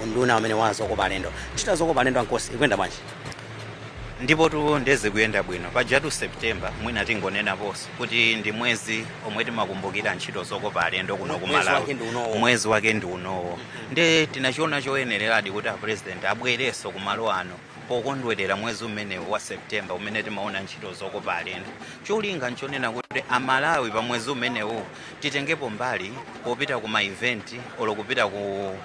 Unduna amene wazokopa alendo, ntchito zokopa alendo, ankosi, ikuyenda bwanji? Ndipo tu ndezikuyenda bwino. Pajatu September, mwina tingonenaponso kuti ndi mwezi omwe timakumbukira ntchito zokopa alendo kuno ku Mwezi Malawi. Wake ndi unowo. Mwezi wake ndi unowo, nde tinachiona choyenereradi kuti a President abwerenso kumalo ano pokondwerera mwezi umenewu wa September umene timaona ntchito zokopa alendo. Cholinga nchonena kuti Amalawi pa mwezi umenewu titengepo mbali popita ku ma event olo kupita ku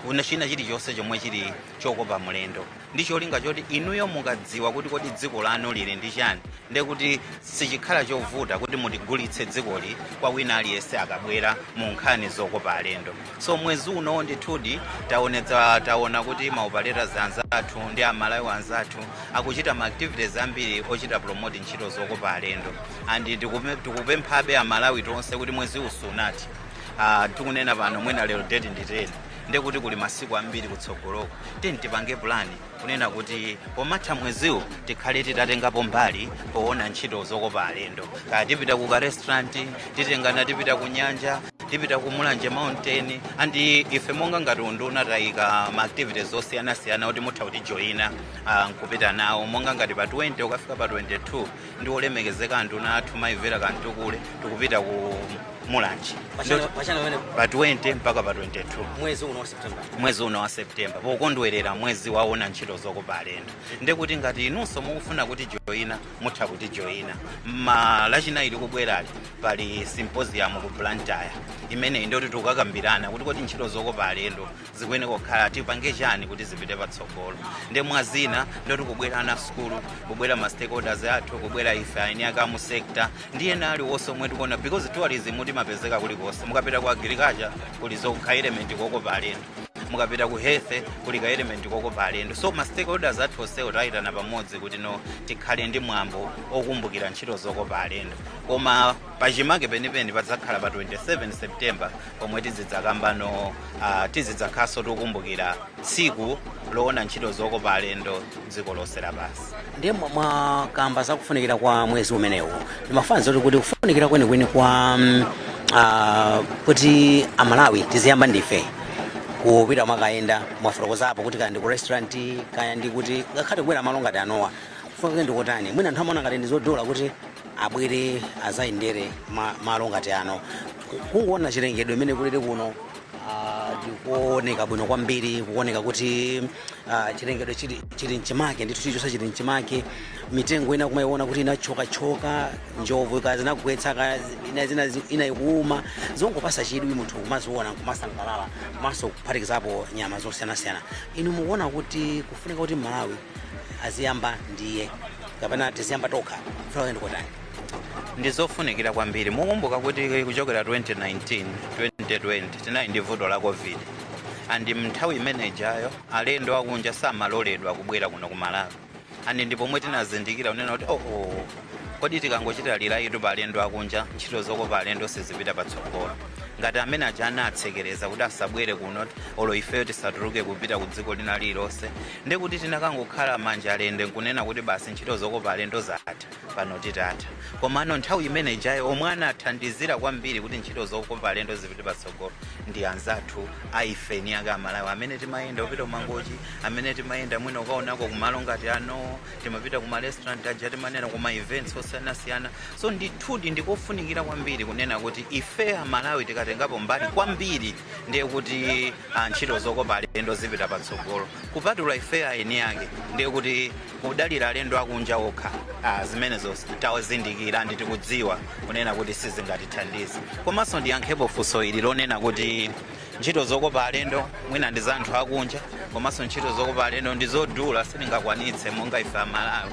kuna china chilichonse chomwe chili chokopa mlendo, ndi cholinga choti inuyo mukadziwa kuti kodi dziko lanu lili ndi chani, ndiye kuti sichikhala chovuta kuti mutigulitse dzikoli kwa wina aliyense akabwera mu nkhani zokopa alendo. So mwezi uno ndithudi taonetsa, taona kuti ma operators anzathu ndi Amalawi anzathu akuchita ma activities ambiri ochita promote ntchito zokopa alendo, and tikupemphabe Amalawi tonse kuti mwezi usunati, tikunena pano mwina lero date ndi 10, ndekuti kuli masiku ambiri kutsogoloko. Tini tipange plan kunena kuti pomatha mweziwu tikhale titatengapo mbali poona ntchito zokopa alendo. Kaya tipita ku ka restaurant, titengana tipita ku nyanja, tipita ku Mulanje Mountain, and ife monga ngati unduna tayika ma activities osiyanasiyana kuti mutha kutijoyina nkupita nawo, monga ngati pa 20 ukafika pa 22 ndi olemekezeka anduna athu Mayi Vera Kamtukule tikupita ku Mulanje. Pachana pamene? Pa 20 mpaka pa 22. Mwezi uno wa September. Mwezi uno wa September, pokondwerera mwezi waona ntchito zokopa alendo. Ndekuti ngati inunso mukufuna kuti joyina, mutha kuti joyina. Ma Lachinayi likubwerali pali symposium ku Blantyre imeneyi, ndoti tikukakambirana kuti kodi ntchito zokopa alendo zikuyenera kukhala, tipange chani kuti zipite patsogolo. Nde mwazina ndoti kubwera ana sukulu, kubwera ma stakeholders athu, kubwera ife aini ake mu sector ndi ena aliwonse omwe tikuona, because tourism timapezeka kulikonse. Mukapita ku agriculture kuli ka element kokopa alendo, mukapita ku health kuli ka element kokopa alendo. So ma stakeholders athu onsewo tayitana pamodzi kuti no, tikhale ndi mwambo okumbukira ntchito zokopa alendo. Koma pachimake penipeni padzakhala pa 27 September pomwe tizidzakambano, tizidzakhaso tikukumbukira tsiku loona ntchito zokopa alendo dziko lonse lapansi. Ndiye mwakamba zakufunikira kwa mwezi umenewu, ndimafanza kuti kufunikira kwenikweni kwa kuti Amalawi tiziyamba ndife kupita mwakayenda. Mwafotokozapo kuti kaya ndi ku restaurant, kaya ndi kuti ngakhale kubwera malo ngati anowa, kufunika ndikutani? Mwina anthu amaona ngati ndi zodula kuti abwere azayendere malo ngati ano, kungoona chilengedwe imene kulili kuno. Ndikuoneka bwino kwambiri, kuoneka kuti chilengedwe chili mchimake ndithu, chilichonse chili mchimake. Mitengo ina kumayiona kuti inachokachoka, njovu ka zinagwetsa ka ina, zina ina ikuuma, zongopasa chidwi munthu kumaziona kumasangalala, komanso kuphatikizapo nyama zosiyanasiyana. Inu mukuona kuti kufunika kuti Malawi aziyamba ndiye kapena tiziyamba tokha, kufunika ndikotani? Ndizofunikira kwambiri. Mukumbuka kuti kuchokera 2019, 2020 tinali ndi vuto la COVID, and mnthawi imenejayo alendo akunja samaloledwa kubwera kuno ku Malawi, and ndi pomwe tinazindikira kunena kuti oh, kodi tikangochita rely pa alendo akunja, ntchito zokopa alendo sizipita patsogolo. Ngati amene aja anatsekereza kuti asabwere kuno, olo ifeyo tisatuluke kupita ku dziko lina lililonse, ndekuti tinakangokhala manja alende nkunena kuti basi, ntchito zokopa alendo zatha pano, titatha. Komano nthawi imene ijayo omwe anathandizira kwambiri kuti ntchito zokopa alendo zipite patsogolo ndi anzathu aifeni ake Amalawi amene timayenda kupita kuMangochi, amene timayenda mwina ukaonako kumalo ngati ano, timapita kuma restaurant aja timanena, kuma events osiyanasiyana. So ndithudi ndikofunikira kwambiri kunena kuti ife Amalawi tikatengapo mbali kwambiri, ndiye kuti ntchito zokopa alendo zipita patsogolo. Kupatula ife aeni ake, ndiye kuti kudalira alendo akunja okha, zimenezo tawazindikira ndi tikudziwa kunena kuti sizingatithandize. Komanso ndiyankhepo funso ili lonena kuti ntchito zokopa alendo mwina ndi za anthu akunja, komanso ntchito zokopa alendo ndi zodula, sitingakwanitse monga ife Amalawi.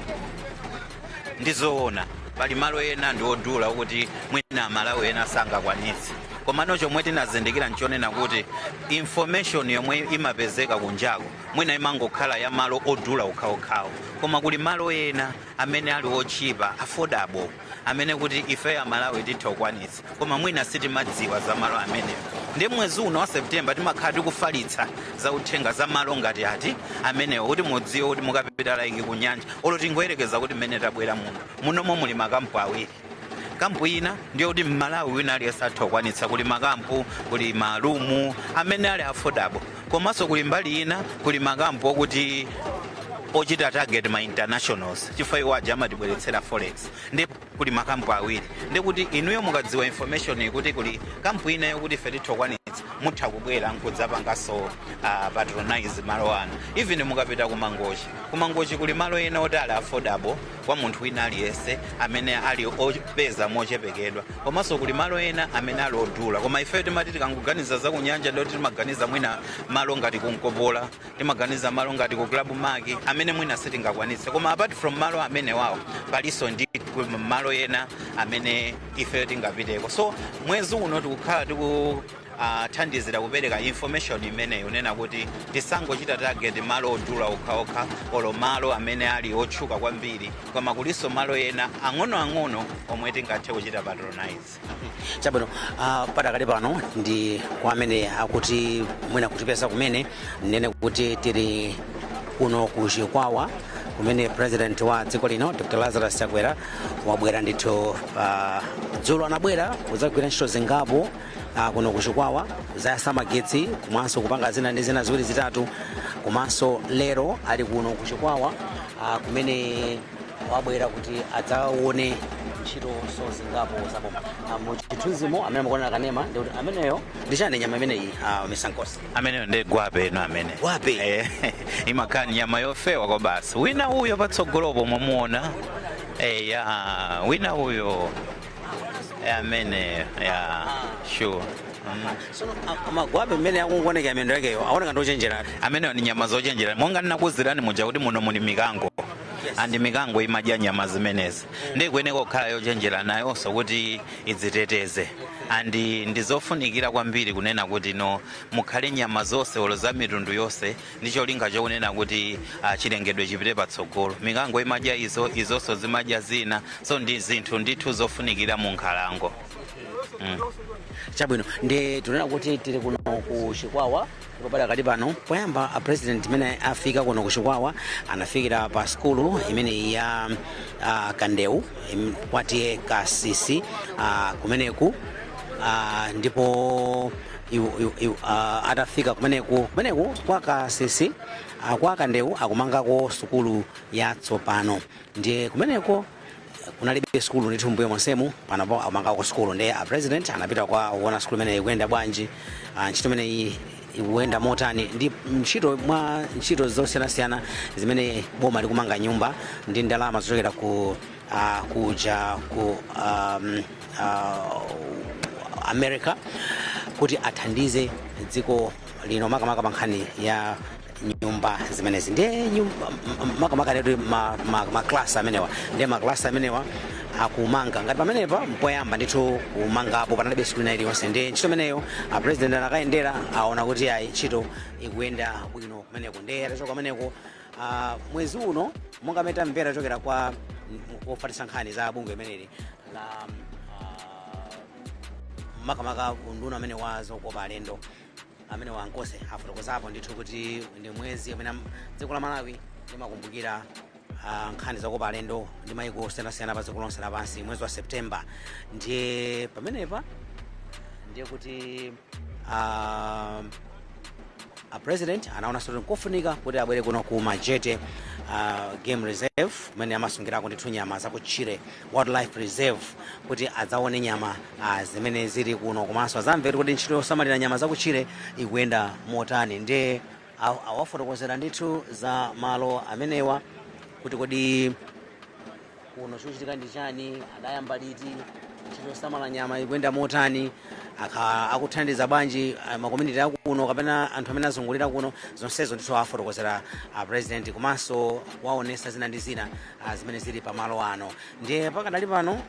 Ndizoona, pali malo ena ndi odula kuti mwina Amalawi ena sangakwanitse. Komano chomwe tinazindikira nchonena kuti information yomwe imapezeka kunjako mwina imangokhala ya malo odula okhaokhawo, koma kuli malo ena amene ali otchipa, affordable, amene kuti ife Amalawi titha kukwanitsa, koma mwina sitimadziwa za malo amenewo. Ndi mwezi uno wa September timakhala tikufalitsa za uthenga za malo ngati ati amenewo, kuti mudziwe kuti mukapita like ku nyanja, olo tingoyerekeza kuti mmene tabwera muno, munomo muli makampu awiri. Kampu Kampu ina ndiyo kuti Mmalawi wina aliyense atha kukwanitsa. Kuli makampu, kuli ma room amene ali affordable, komanso kuli mbali ina kuli makampu okuti ochita target ma internationals, chifukwa iwo aja amatibweretsera forex. Ndi kuli makampu awiri, ndikuti inuyo mukadziwa information kuti kuli kampu ina yokuti ife titha kukwanitsa, mutha kubwera nkudzapanganso patronize malo ano. Even mukapita kuMangochi, kuMangochi kuli malo ena oti ali affordable kwa munthu wina aliyense amene ali opeza mochepekedwa, komanso kuli malo ena amene ali odula. Koma ifeyo timati tikangoganiza za kunyanja, ndoti timaganiza mwina malo ngati kuNkopola, timaganiza malo ngati ku Club Mark amene mwina sitingakwanitse. Koma apart from malo amene wawo, palinso ndi malo ena amene ifeyo tingapiteko. So mwezi uno tikukhala tiku thandizira kupereka information imeneyo, unena kuti tisangochita target malo odula okhaokha olo malo amene ali otchuka kwambiri, koma kulinso malo ena ang'onoang'ono omwe tingathe kuchita patronize. Chabwino. Padakali pano ndi kwa amene akuti mwina kutipeza kumene, nene kuti tili kuno ku Chikwawa kumene President wa dziko lino Dr Lazarus Chakwera wabwera ndithu. Dzulo anabwera kudzagwira ntchito zingapo kuno ku Chikwawa, kuzayatsa magetsi komanso kupanga zina ndi zina ziwiri zitatu. Komanso lero ali kuno ku Chikwawa kumene wabwera kuti adzaone ntchito so zingapo zaboma. Muchithunzimo amene mukuonera kanema, ndikuti ameneyo ndi chani, nyama imeneyi, Mr Nkosi? Ameneyo ndi gwape eno amene. Gwape? Eh, imakhala nyama yofewa kwa basi. Wina uyo patsogolopo mwamuona? Eya, wina uyo. Eh, amene ya sure. Sono magwape mmene akungooneka miyendo yakeyo aoneka ndi ochenjeratu. Ameneyo ni nyama zochenjera, monga ndinakuwuzirani muja kuti muno muli mikango, and mikango imadya nyama zimenezi, ndi kuyeneka kukhala yochenjera nayonso kuti idziteteze. And ndizofunikira kwambiri kunena kuti no, mukhale nyama zonse olo za mitundu yonse, ndi cholinga chokunena kuti chilengedwe chipite patsogolo. Mikango imadya izo, izonso zimadya zina, so ndi zinthu ndithu zofunikira mu nkhalango. Chabwino, ndi tunena kuti tili kuno ku Chikwawa, ndipo padakali pano poyamba a President imene afika kuno ku Chikwawa anafikira pa skulu imene ya Kandeu kwatiye Kasisi kumeneku, ndipo atafika kumeneku kwa Kasisi, kwa Kandeu akumangako sukulu yatsopano. Ndiye kumeneko kunalibe sukulu ndithu mbuyo monsemu, panopo akumangako sukulu. Ndiye a President anapita kwa kuona sukulu imeneyi ikuyenda bwanji, ntchito imeneyi ikuyenda motani, ndi ntchito mwa ntchito zosiyanasiyana zimene boma likumanga nyumba ndi ndalama zochokera ku kuja ku America kuti athandize dziko lino, makamaka pa nkhani ya nyumba zimenezi. Ndiye makamaka letu maklasi amenewa, ndiye maklasi amenewa akumanga ngati pamenepa mpoyamba ndithu kumangapo, panalibe sukulu ina iliyonse. Ndiye ntchito imeneyo a President anakayendera, aona kuti ayi, ntchito ikuyenda bwino kumeneko. Ndiye atachoka kumeneko, mwezi uno, monga amene tamvera chokera kwa ofatisa nkhani za bungwe imeneli la makamaka unduna amene wa zokopa alendo, amene wankose afotokozapo ndithu kuti ndi mwezi amene dziko la Malawi limakumbukira nkhani zokopa alendo ndi maiko osiyanasiyana pa dziko lonse lapansi, mwezi wa September. Ndiye pamenepa ndiye kuti a President anaonanso kuti nkofunika kuti abwere kuno ku Majete Game Reserve, kumene amasungirako ndithu nyama zakutchire, wildlife reserve, kuti adzaone nyama zimene zili kuno, komanso adzamvere kuti ntchito yosamalira nyama zakutchire ikuyenda motani. Ndiye awafotokozera ndithu za malo amenewa, kuti kodi kuno chikuchitika ndi chani, adayamba liti, ntchito yosamala nyama ikuyenda motani, akuthandiza bwanji ma community akuno kapena anthu amene azungulira kuno. Zonsezo ndithu afotokozera a President, komanso waonesa zina ndi zina zimene zili pamalo ano. Ndiye pakadali pano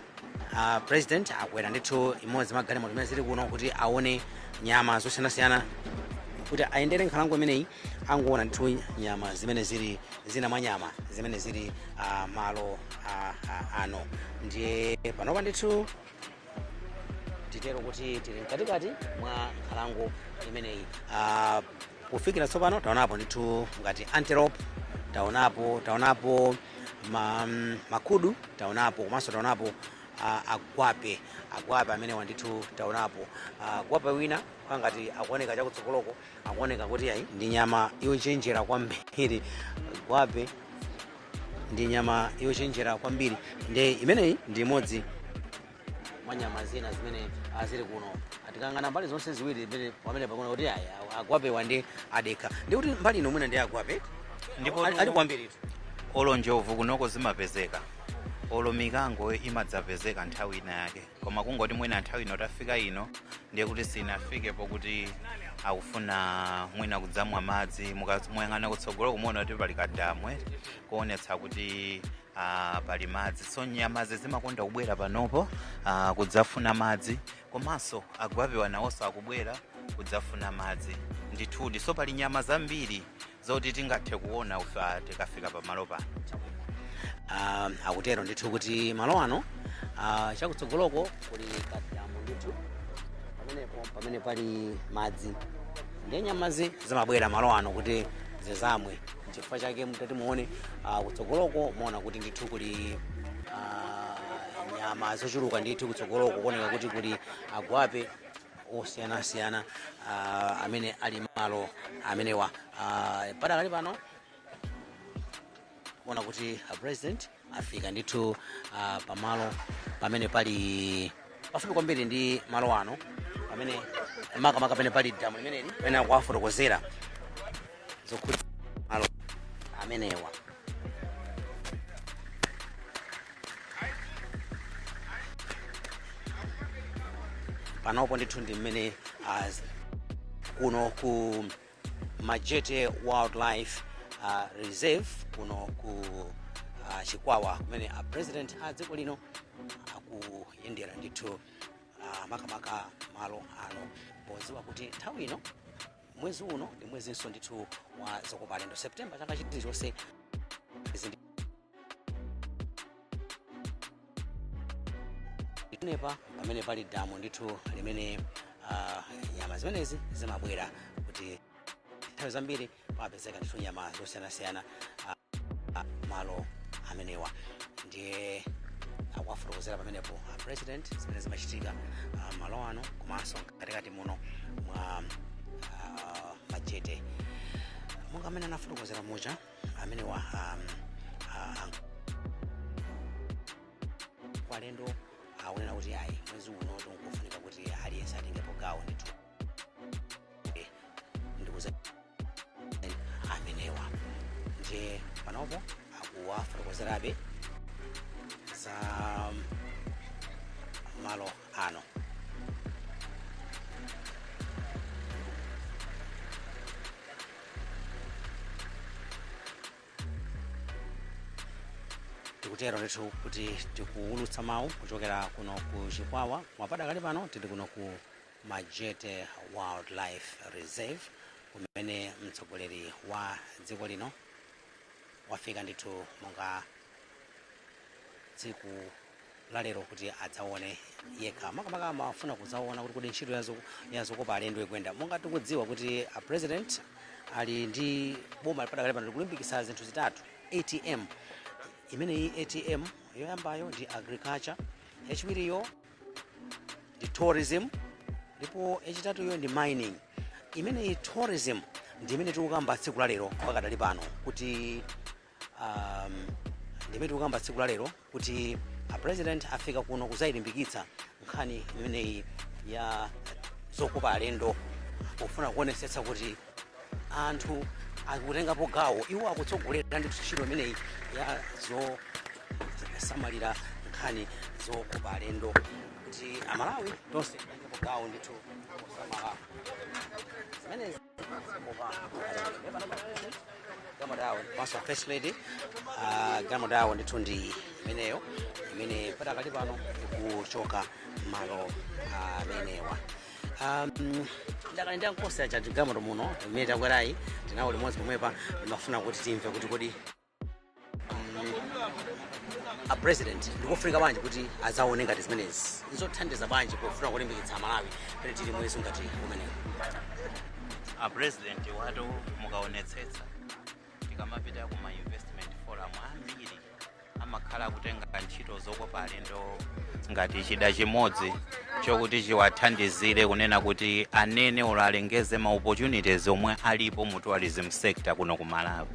President akwera ndithu imodzi mwa galimoto zimene zili kuno kuti aone nyama zosiyanasiyana, kuti ayendere nkhalango imeneyi, angoona ndithu nyama zimene zili, zina mwa nyama zimene zili malo ano. Ndiye panopa ndithu titero kuti tili mkatikati mwa nkhalango imeneyi. Kufikira tsopano taonapo ndithu ngati antelope, taonapo makudu taonapo, komanso taonapo Agwape, agwape amenewa ndithu taonapo. Gwape wina ngati akuoneka chakutsogoloko, akuoneka kuti ayi, ndi nyama yochenjera kwambiri. Gwape ndi nyama yochenjera kwambiri. Ndi imeneyi ndi imodzi mwa nyama zina zimene zili kuno. Tikang'ana mbali zonse ziwiri zimene pamene pakuona kuti ayi, agwapewa ndi adekha, ndi kuti mbali ino mwina ndi agwape. Ndipo Ali kwambiritu. Olo njovu kunoko zimapezeka, olo mikango imadzapezeka nthawi ina yake, koma kungoti mwina nthawi ino tafika ino ndiye kuti sinafike pokuti akufuna mwina kudzamwa madzi. Muyang'ana kutsogolo kumuona kuti pali kadamwe kuonetsa kuti pali madzi. So nyamazi zimakonda kubwera panopo kudzafuna madzi, komanso agwapewa nawonso akubwera kudzafuna madzi ndithudi. So pali nyama zambiri zoti tingathe kuona ufa tikafika pamalo pano. Akutero ndithu kuti malo ano, chakutsogoloko kuli kadamu ndithu pamenepo pamene pali madzi, ndiye nyamazi zimabwera malo ano kuti zizamwe. Chifukwa chake mutati muone kutsogoloko, muona kuti ndithu kuli nyama zochuluka ndithu kutsogoloko, kuoneka kuti kuli agwape osiyanasiyana amene ali malo amenewa. Padakali pano kuona kuti a President afika ndithu pamalo pamene pali pafupi kwambiri ndi malo ano, pamene makamaka pamene pali damu limeneli, pamene akuwafotokozera zokhudza malo amenewa. Panopo ndithu ndi mmene kuno ku Majete Wildlife Reserve kuno ku Chikwawa, kumene a President a dziko lino akuyendera ndithu, makamaka malo ano, podziwa kuti nthawi ino, mwezi uno ndi mwezinso ndithu wa zokopa alendo, September chaka chilichonse. Nepa pamene pali damu ndithu limene nyama zimenezi zimabwera, kuti nthawi zambiri pamapezeka ndithu nyama zosiyanasiyana malo amenewa. Ndiye akuwafotokozera pamenepo a President zimene zimachitika malo ano komanso katikati muno mwa Majete, monga amene anafotokozera muja amenewa alendo akunena kuti ayi, mwezi uno tikufunika kuti aliyense atengepo gawo ndithu ndikuza amenewa. Ndiye panopo akuwafotokozerabe za malo ano. Tikutero ndithu kuti tikuwulutsa mawu kuchokera kuno ku Chikwawa, koma padakali pano tili kuno ku Majete Wildlife Reserve, kumene mtsogoleri wa dziko lino wafika ndithu monga tsiku la lero kuti adzaone yekha. Makamaka amafuna kudzaona kuti kodi ntchito yazokopa alendo ikuyenda, monga tikudziwa kuti a President ali ndi boma padakali pano likulimbikitsa zinthu zitatu, ATM imeneyi. ATM yoyambayo ndi agriculture, yachiwiriyo ndi tourism, ndipo yachitatuyo ndi mining. Imeneyi tourism ndi imene tikukamba tsiku la lero pakadali pano, kuti ndi imene tikukamba tsiku la lero kuti a President afika kuno kuzayilimbikitsa nkhani imeneyi ya zokopa alendo, pofuna kuonesetsa kuti anthu akutengapo gawo. Iwo akutsogolera ndi ntchito imeneyi ya zosamalira nkhani zokopa alendo, kuti Amalawi tonse tengepo gawo ndithu posamala zimenezi zokopa alendo. Galimoto yawo komanso First Lady, galimoto yawo ndithu ndi imeneyo imene padakali pano ikuchoka malo amenewa. Ndakali ndi ankosi aja galimoto muno imene takwerayi, tinawo limodzi pomwepa. Ndimafuna kuti timve kuti kodi a President ndikufunika bwanji kuti adzaone ngati zimenezi, nzothandiza bwanji pofuna kulimbikitsa Amalawi pene tili mwezi ngati umenewu? A President watu mukaonetsetsa, tikamapita kuma investment forum ambiri amakhala kutenga ntchito zokopa alendo. Ngati chida chimodzi chokuti chiwathandizire kunena kuti anene olo alengeze ma opportunities omwe alipo mu tourism sector kuno ku Malawi.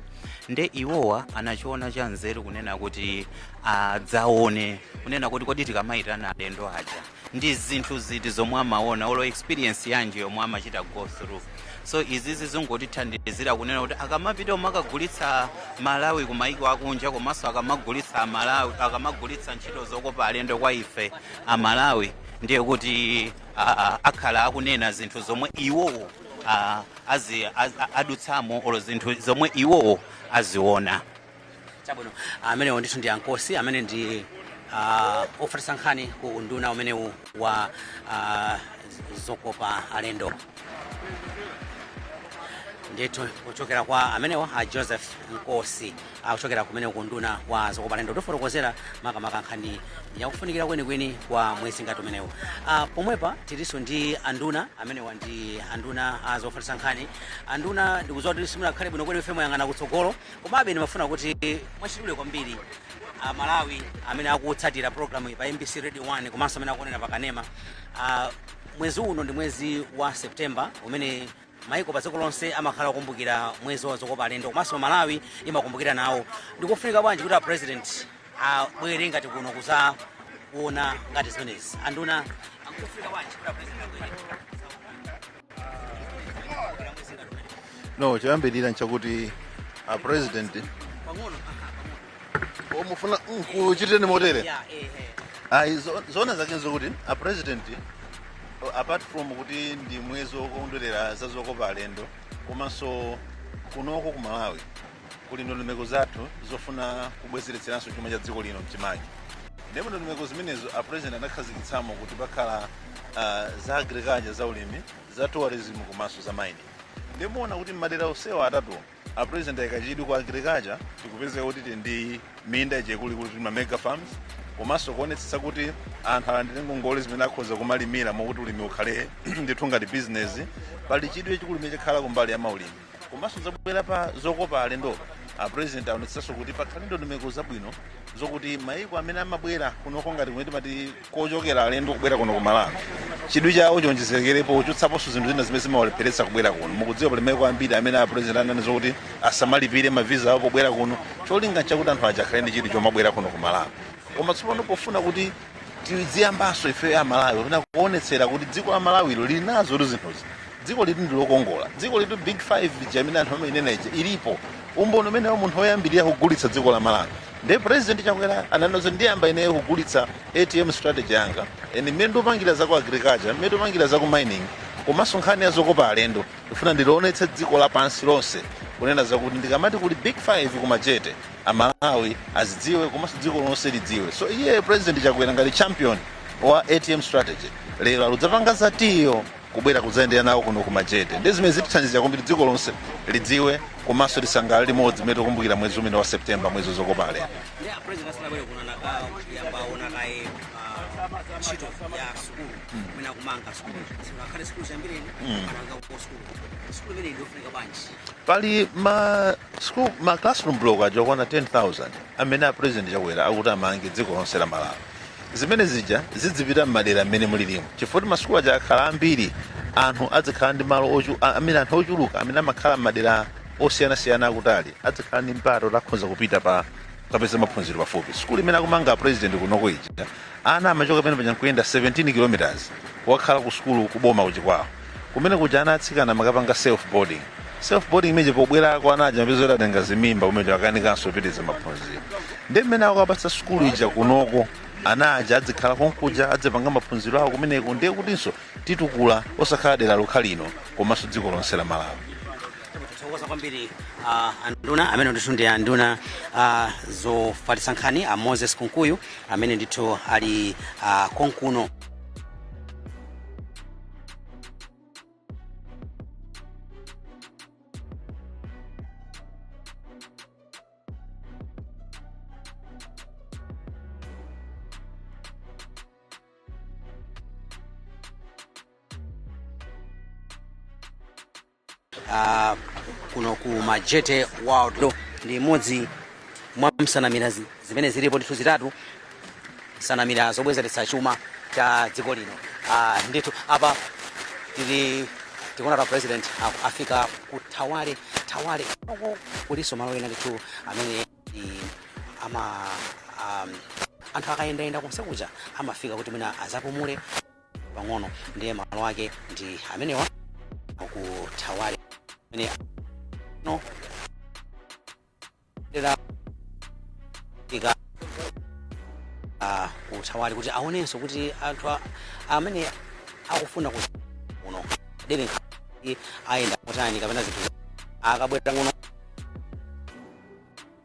Nde iwowa anachiona cha nzeru kunena kuti adzaone kunena kuti kodi tikamayitana alendo aja, ndi zinthu ziti zomwe amaona olo experience yanji yomwe amachita go through? So izizi zingotithandizira kunena kuti akamapita umakagulitsa Malawi ku maiko akunja, komanso akamagulitsa Malawi, akamagulitsa ntchito zokopa alendo kwa ife Amalawi, ndiye kuti akhala akunena zinthu zomwe iwowo adutsamo olo zinthu zomwe iwowo aziona. Chabwino, amenewo ndithu ndi Ankosi amene ndi ofalitsa nkhani ku unduna umenewu wa zokopa alendo. Ndithu kuchokera kwa amenewa a Joseph Nkosi akuchokera kumene ku unduna wa zokopa alendo, tifotokozera makamaka nkhani yakufunikira kwenikweni kwa mwezi ngati umenewu. Pomwepa tilinso ndi anduna amenewa, ndi anduna a zofalitsa nkhani. Anduna, ndikudziwa kuti simunakhale bwino kweni, ife moyang'ana kutsogolo, komabe ndimafuna kuti mwachidule kwambiri Amalawi amene akutsatira program iyi pa MBC Radio 1 komanso amene akuonera pakanema, mwezi uno ndi mwezi wa September umene maiko pa dziko lonse amakhala kukumbukira mwezi wa zokopa alendo, komanso Malawi imakumbukira nawo. Ndikufunika bwanji kuti a President abwere ngati kuno kuza kuona ngati zimenezi? Anduna, akufunika bwanji kuti a President abwere kukumbukira mwezi ngati umenewu? No, choyambirira nchakuti a President Pang'ono. Omufuna kuchiteni motere. Ya, eh. Ayi, zoona zake nzokuti a President, apart from kuti ndi mwezi wokondwerera za zokopa alendo, komanso kunoko ku Malawi kuli ndondomeko zathu zofuna kubwezeretseranso chuma cha dziko lino mchimake. Ndipo ndondomeko zimenezo a President anakhazikitsamo kuti pakhala za agriculture, za ulimi, za tourism komanso za mining. Ndimuona kuti madera onsewa atatu a President ayika ku agriculture, tikupezeka kuti tili ndi minda ijekulikuli, tili ma mega farms, komanso kuonetsetsa kuti anthu alandire ngongole zimene akhoza kumalimira mokuti ulimi ukhale ndithu ngati business. Pali chidwi chachikulu chikhala kumbali ya maulimi. Komanso zabwera pa zokopa alendo, a President aonetsetsanso kuti pakhale ndondomeko zabwino zokuti maiko amene amabwera kunoko ngati kumene timati kochokera alendo kubwera kuno ku Malawi, chidwi chawo chonjezekerepo, kuchotsaponso zinthu zina zimene zimawalepheretsa kubwera kuno. Mukudziwa pali maiko ambiri amene a President ananena zokuti asamalipire mavisa awo pobwera kuno. Cholinga chakuti anthu aja akhale ndi chidwi chomabwera kuno ku Malawi. Koma tsopano pofuna kuti tiziyambanso ife a Malawi kapena kuonetsera kuti dziko la Malawilo lili nazo zinthuzi, dziko litu ndi lokongola, dziko litu Big Five lija amene anthu amainena ija ilipo, umboni umenewo munthu woyambirira kugulitsa dziko la Malawi ndiye President Chakwera. Ananozo ndiyamba ineyo kugulitsa ATM strategy yanga and mmene ndikupangira za ku agriculture, mmene ndikupangira za ku mining, komanso nkhani ya zokopa alendo, ndifuna ndilionetse dziko lapansi lonse kunena zakuti ndikamati kuli Big Five kumajete, Amalawi azidziwe komanso dziko lonse lidziwe. So iye President Chakwera ngati champion wa ATM strategy, lero aludzapanga zatiyo kubwera kudzayendera nawo kuno kumajete, ndi zimene zitithandizira kwambiri dziko lonse lidziwe komanso lisangalale limodzi mmene tikukumbukira mwezi umene wa September, mwezi wozokopa alendo. Ndi a President asanabwere kuno anakayamba ona kaye ntchito ya sukulu kumene akumanga sukulu, akhale sukulu chambireni ananga ku sukulu. Sukulu imene ndiofunika bwanji? Pali ma school, ma classroom block aja okwana 10,000 amene a President Chakwera akuti amange dziko lonse la Malawi. Zimene zija zidzipita m'madera mmene mulilimu, chifukwa kuti masukulu aja akhala ambiri, anthu adzikhala ndi malo amene anthu ochuluka amene amakhala m'madera osiyanasiyana akutali adzikhala ndi mpata kuti akhoza kupita pa kapeza maphunziro pafupi. Sukulu imene akumanga a President kunoko ija, ana amachoka pene paja nkuyenda 17 kilometers kukakhala ku sukulu kuboma kuchikwawo kumene kuja. Ana atsikana amakapanga self boarding. Self boarding imeje pobwerako ana aja mapeza kuti atenga zimimba, kumene akanikanso kupitiriza maphunziro. Ndi mmene akukapatsa sukulu ija kunoko, ana aja adzikhala konkuja, adzipanga maphunziro awo kumeneko. Ndiye kutinso titukula osakhala dera lokha lino komanso dziko lonse la Malawi. Tathokoza kwambiri anduna amene ndithu ndi anduna zofalitsa nkhani, a Moses Kunkuyu, amene ndithu ali konkuno. Kuno ku Majete Wild ndi imodzi mwa msanamira zimene zilipo ndithu zitatu. Nsanamira zobwezeretsa chuma cha dziko lino. Ndithu apa tili tikuona ta President afika ku Thawale. Thawale uko kulinso malo ena ndithu amene ama anthu akayendayenda konse kuja amafika kuti mwina azapumule pang'ono. Ndiye malo ake ndi amenewa ku Thawale amene no dera ika ku Thawale kuti aonenso kuti anthu amene akufuna ku kuno dere ayenda motani kapena zinthu akabwera kuno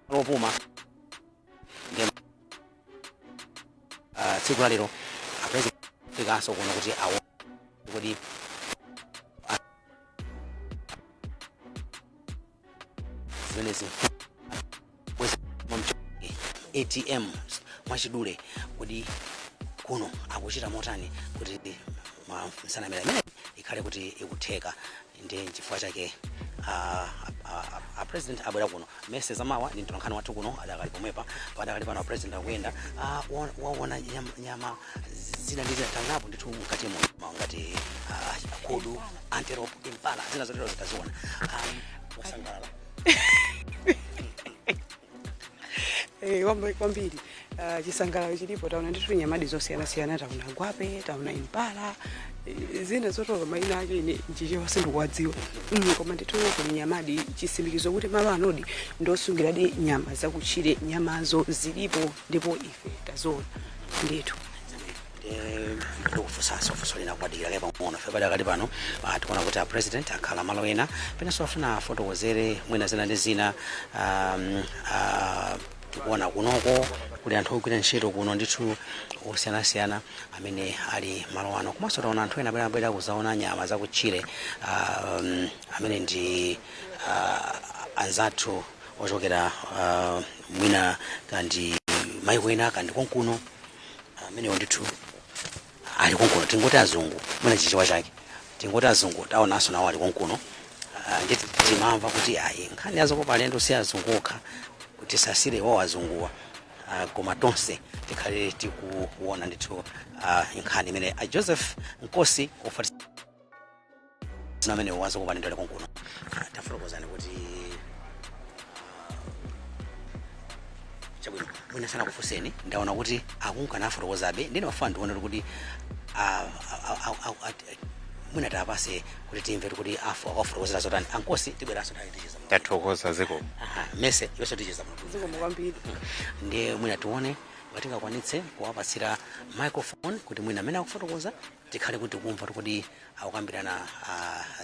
lopuma. Ndiye tsiku la lero a President afikanso kuno kuti aone kuti zimenezi ATM mwachidule kuti kuno akuchita motani kuti nsanamira imene ikhale kuti ikutheka. Ndi chifukwa chake a President abwera kuno. Mese zamawa ndi mtolankhani wathu kuno adakali pomwepa. Padakali pano a President akuyenda, waona nyama zina ndi zina taonapo ndithu mkatimo ngati kudu, antelope, impala, zina zotero zitaziona. Wasangalala? Kwambiri. Chisangalalo chilipo. Taona ndithu nyamadi zosiyanasiyana, taona gwape, taona impala, zina zotolo mayina ake ine nchichewa sindikuwadziwa. Koma ndithu kuli nyamadi, chisimikizo kuti malo anodi ndosungiradi nyama zakutchire. Nyamazo zilipo ndipo ife taziona ndithu. Ndikufunsanso funso lina kupadikira kaye pang'ono. Fe padakali pano tikuona kuti a President akhala malo ena penanso afuna afotokozere mwina zina ndi zina. Tikuona kunoko kuli anthu ogwira ntchito kuno ndithu osiyanasiyana amene ali malo ano, komanso taona anthu ena amene abwera kuzaona nyama zakutchire, amene ndi anzathu ochokera mwina kandi maiko ena kandi konkuno, amenewo ndithu ali konkuno. Tingoti azungu, mwina chichewa chake tingoti azungu, taonanso nawo ali konkuno. Nditi timamva kuti ayi, nkhani yazokopa alendo si azungu okha, kuti sasire iwo azunguwa, koma tonse tikhale tikuona ndithu nkhani imene a Joseph Nkosi ofatisa amene wazokopa alendo ali konkuno. Tafotokozani kuti chabwino, mwina sana kufunseni, ndaona kuti akunkana afotokozabe, ndine mafuna ndione kuti mwina tapase kuti timve kuti afu akafotokozera zotani. Ankosi, tibweranso nthawi ticheza. Tathokoza, zikomo. Aha, mese iwenso ticheza muno. Zikomo kwambiri. Ndiye mwina tione ngatingakwanitse kuwapatsira microphone kuti mwina amene akufotokoza tikhale kuti kumva kuti akukambirana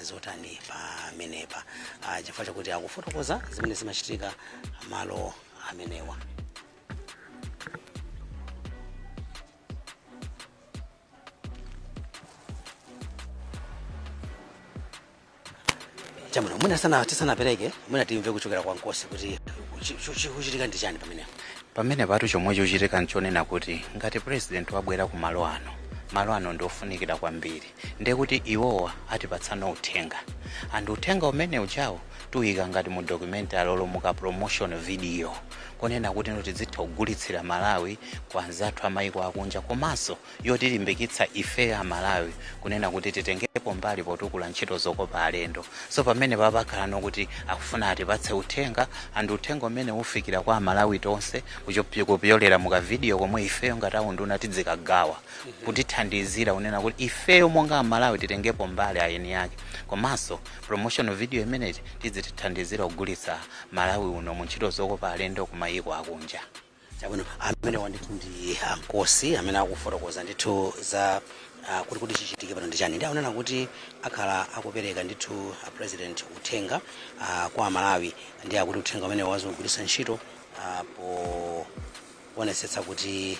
zotani pamenepa, chifukwa chakuti akufotokoza zimene zimachitika malo amenewa. Chabwino, mwina sana tisanapereke, mwina timve kuchokera kwa Nkosi kuti chikuchitika ndi chani pamenepo. Pamene patu chomwe chochitika nchonena kuti ngati President wabwera ku malo ano, malo ano ndiofunikira kwambiri, ndiye kuti iwowa atipatsana uthenga, and uthenga umene uchawo tuyika ngati mu documentary olo muka promotion video, kunena kuti no tidzitha kugulitsira Malawi kwa anzathu amayiko akunja, komanso yotilimbikitsa ife a Malawi kunena kuti titengepo mbali potukula ntchito zokopa alendo. So pamene papakhala nokuti akufuna atipatse uthenga, and uthenga umene ufikira kwa Amalawi tonse kupyolera muka video komwe ifeyo ngati aunduna tidzikagawa, kutithandizira kunena kuti ifeyo monga Amalawi titengepo mbali ayeni yake, komanso promotion video imeneyi tidzitithandizira kugulitsa Malawi uno mu ntchito zokopa alendo ku mayiko akunja. Chabwino, amene wandithu ndi Ankosi amene akufotokoza ndithu za kuti chichitike pano ndi chani. Ndi akunena kuti akhala akupereka ndithu President uthenga kwa Amalawi, ndi akuti uthenga umene wazogwiritsa ntchito poonetsetsa kuti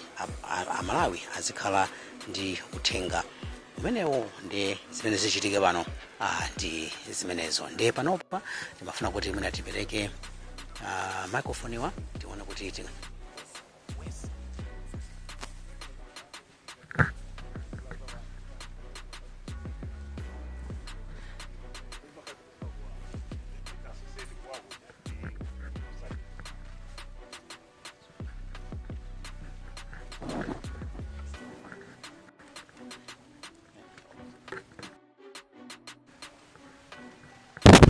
Amalawi azikhala ndi uthenga umenewo. Ndi zimene zichitike pano ndi zimenezo. Ndi panopa timafuna kuti mwina tipereke microphone wa tione kuti tinga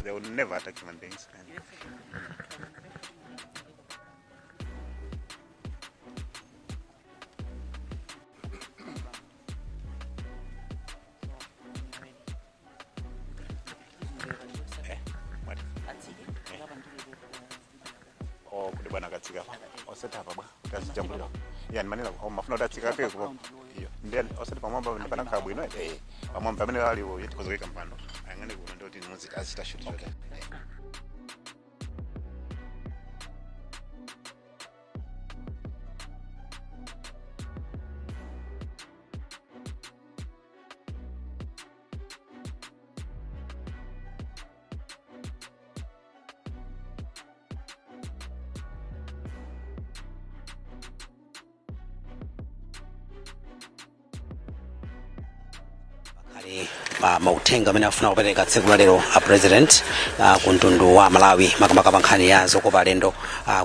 They will never attack human beings. Eh, what? Oh, kuti bwana akatsika pa osati apa bwa kuti azijambulira ya ndimanena, oh, mafuna kuti atsika ke kupo iyo ndiye osati pamwamba panakhala bwino, eh, pamwamba pamene aliwo tikhoza kuyika mpando ayang'ane kuno ndi kuti muzi azita shoot chote. Ali mauthenga amene afuna kupereka tsiku la lero a President ku mtundu wa Malawi, makamaka pa nkhani ya zokopa alendo,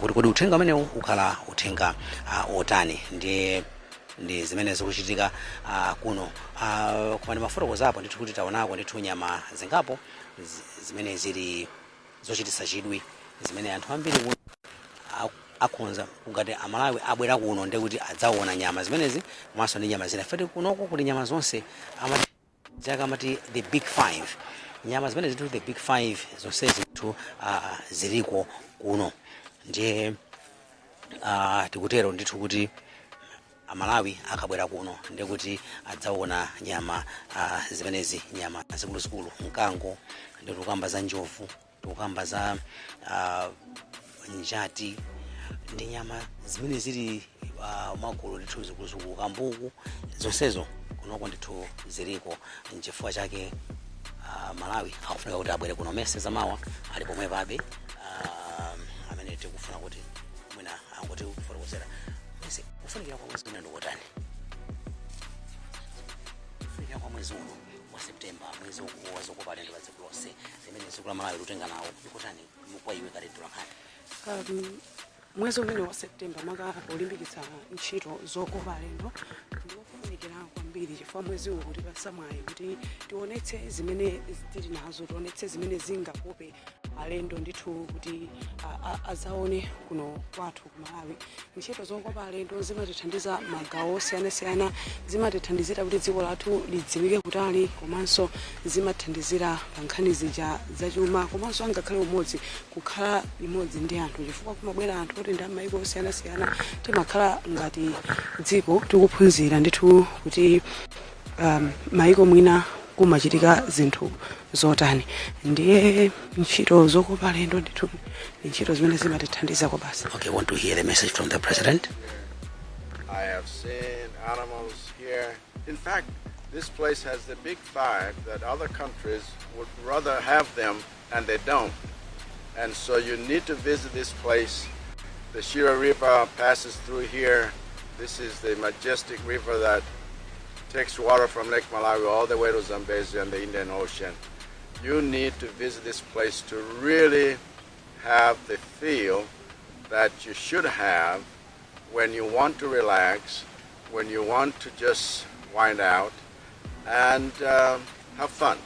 kuti kodi uthenga umenewu ukhala uthenga otani? Ndiye ndi zimene zikuchitika kuno. Koma ndimafotokozapo ndithu kuti taonako ndithu nyama zingapo zimene zili zochititsa chidwi, zimene anthu ambiri kuno akhonza ngati Amalawi abwera kuno ndiye kuti adzaona nyama zimenezi komanso ndi nyama zina. Feti kunoko kuli nyama zonse amati zaka amati the big five, nyama zimene zithu the big five zonse zithu ziliko kuno. Ndiye tikutero ndithu kuti Amalawi akabwera kuno ndiye kuti adzaona nyama zimenezi, nyama zikuluzikulu, mkango, ndi tikukamba za njovu, tikukamba za njati ndi nyama zimene zili mwagulu ndithu zikuluzikulu, kambuku, zonsezo kunoko ndithu ziliko. Nchifukwa chake Malawi akufunika kuti abwere kuno. Mese zamawa ali pomwe pabe, amene tikufuna kuti mwina angoti kufotokozera mese kufunikira kwa mwezi uno ndikotani, kufunikira kwa mwezi uno wa September, mwezi wazokopa alendo pa dziko lonse limene dziko la Malawi likutenga nawo, ndikotani kwa iwe kale tulankhani? Mwezi umene wa September, maka polimbikitsa ntchito zokopa alendo, ndiofunikira kwambiri chifukwa mwezi uwu kutipatsa mwayi kuti tionetse zimene tili nazo, tionetse zimene zingakope alendo ndithu kuti azaone kuno kwathu ku Malawi. Ntchito zokopa alendo zimatithandiza magawo osiyanasiyana, zimatithandizira kuti dziko lathu lidziwike kutali, komanso zimathandizira pa nkhani zija zachuma, komanso angakhale umodzi, kukhala limodzi ndi anthu, chifukwa kumabwera anthu oti ndi amayiko osiyanasiyana. Timakhala ngati dziko tikuphunzira ndithu kuti mayiko mwina kumachitika zinthu zotani. Ndiye ntchito zokopa alendo ndithu ndi ntchito zimene zimatithandiza kwa basi. Okay, want to hear the message from the President. I have seen animals here. In fact, this place has the big five that other countries would rather have them, and they don't. And so you need to visit this place. The Shire River passes through here. This is the majestic river that takes water from Lake Malawi all the way to Zambezi and the Indian Ocean. You need to visit this place to really have the feel that you should have when you want to relax, when you want to just wind out and have fun.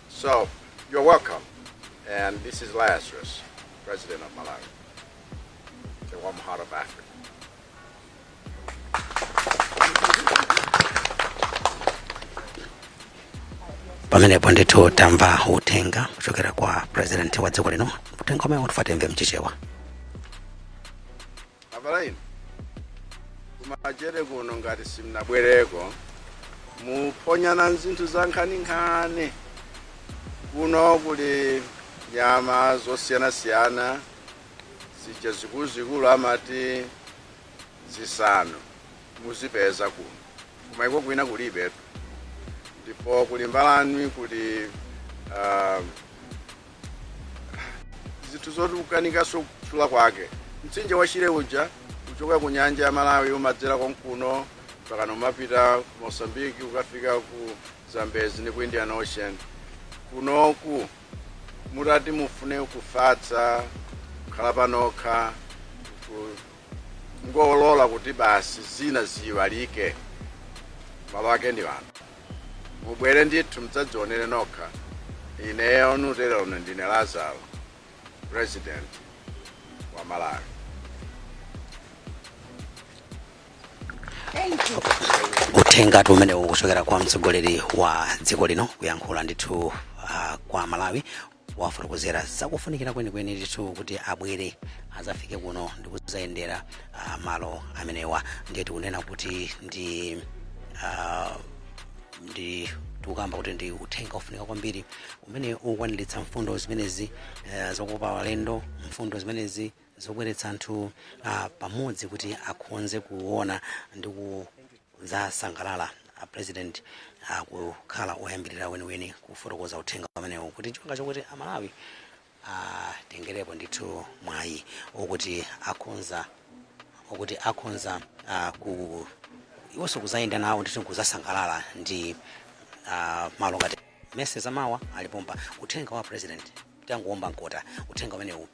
So, you're welcome. And this is Lazarus, President of Malawi, the warm heart of Africa. Pamenepo ndithu tamva uthenga kuchokera kwa President wa dziko lino, uthenga umene utifuna timve mchichewa. Avalaini kumajere kuno, ngati simnabwereko muponyana zinthu za nkhaninkhani. Kuno kuli nyama zosiyanasiyana zija zikuluzikulu amati zisanu, muzipeza kuno, kumaiko kwina kulibetu. Ndipo kuli mbalame, kuli zinthu zoti kukanikanso kutchula kwake. Mtsinje wa Shire uja kuchoka ku nyanja ya Malawi umadzera konkuno mpaka umapita ku Mosambiki, ukafika ku Zambezi ndi ku Indian Ocean. Kunoku mutati mufune kufatsa, kukhala panokha, ngolola kuti basi zina ziyiwalike, malo ake ndi anthu. Mubwere ndithu, mudzadzionere nokha. Ineyo nutero ndine Lazaro, president wa Malawi. Uthengatu umene ukuchokera kwa mtsogoleri wa dziko lino kuyankhula ndithu kwa Malawi, wafotokozera zakufunikira kwenikweni ndithu kuti abwere azafike kuno ndi kuzayendera malo amenewa. Ndiye tikunena kuti ndi tikukamba kuti ndi uthenga ofunika kwambiri umene ukukwaniritsa mfundo zimenezi zokopa alendo, mfundo zimenezi zobweretsa anthu pamodzi kuti akhonze kuona ndi kuzasangalala. A president akukhala oyambirira weniweni kufotokoza uthenga umenewu kuti chonga chokuti Amalawi atengerepo ndithu mwayi okuti akhonza ku iwonso kuzayenda nawo ndithu kuzasangalala ndi malo ngati mese zamawa alipompa. Uthenga wa president, tanguomba mkota, uthenga umenewu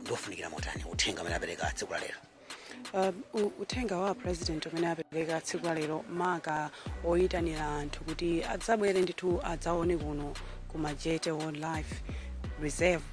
ndofunikira motani, uthenga umene apereka tsiku la lero? Uthenga wa president umene apereka tsiku la lero, maka oyitanira anthu kuti adzabwere ndithu adzaone kuno ku Majete Wildlife Reserve,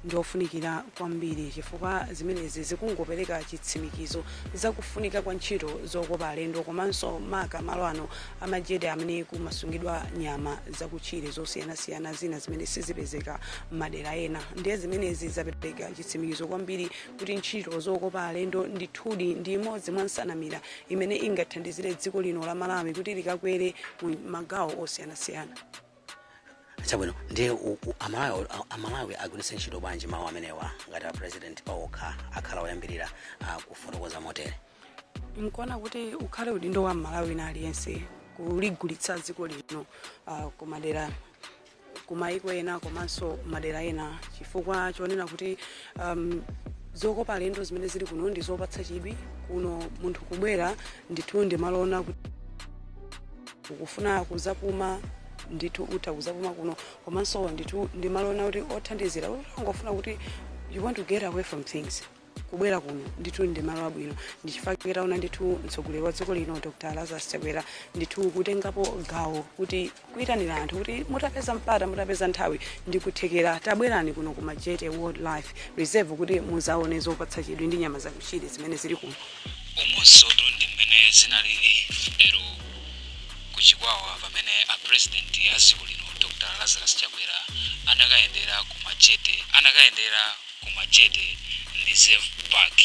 ndiofunikira kwambiri chifukwa zimenezi zikungopereka chitsimikizo zakufunika kwa ntchito zokopa alendo, komanso maka malo ano aMajete amene kumasungidwa nyama zakutchire zosiyanasiyana, zina zimene sizipezeka m'madera ena. Ndiye zimenezi zapereka chitsimikizo kwambiri kuti ntchito zokopa alendo ndithudi ndi imodzi mwa nsanamira imene ingathandizire dziko lino la Malawi kuti likakwere mu magawo osiyanasiyana. Chabwino, ndiye Amalawi agwiritse ntchito bwanji mawu amenewa ngati a president pawokha akhala oyambirira kufotokoza motere? Nkuona kuti ukhale udindo wa Mmalawi wina aliyense kuligulitsa dziko lino kumadera, kumayiko ena komanso madera ena, chifukwa chonena kuti zokopa alendo zimene zili kuno ndi zopatsa chidwi. Kuno munthu kubwera ndithu ndi malo ona kuti ukufuna kuzapuma, ndithu utha kuzapuma kuno. Komanso ndithu ndi malo ona kuti othandizira ungofuna kuti you want to get away from things, kubwera kuno ndithu ndi malo abwino. Ndichifukwa taona ndithu mtsogoleri wa dziko lino Dr Lazarus Chakwera ndithu kutengapo gawo kuti kuyitanira anthu kuti mutapeza mpata, mutapeza nthawi ndi kuthekera, tabwerani kuno ku Majete Wildlife Reserve kuti muzaone zopatsa chidwi ndi nyama zakutchire zimene zili kuno. Umonsotu ndi mmene zinalili lero kuChikwawa pamene a president a dziko lino Dr Lazarus Chakwera anakayendera ku Majete Reserve Park.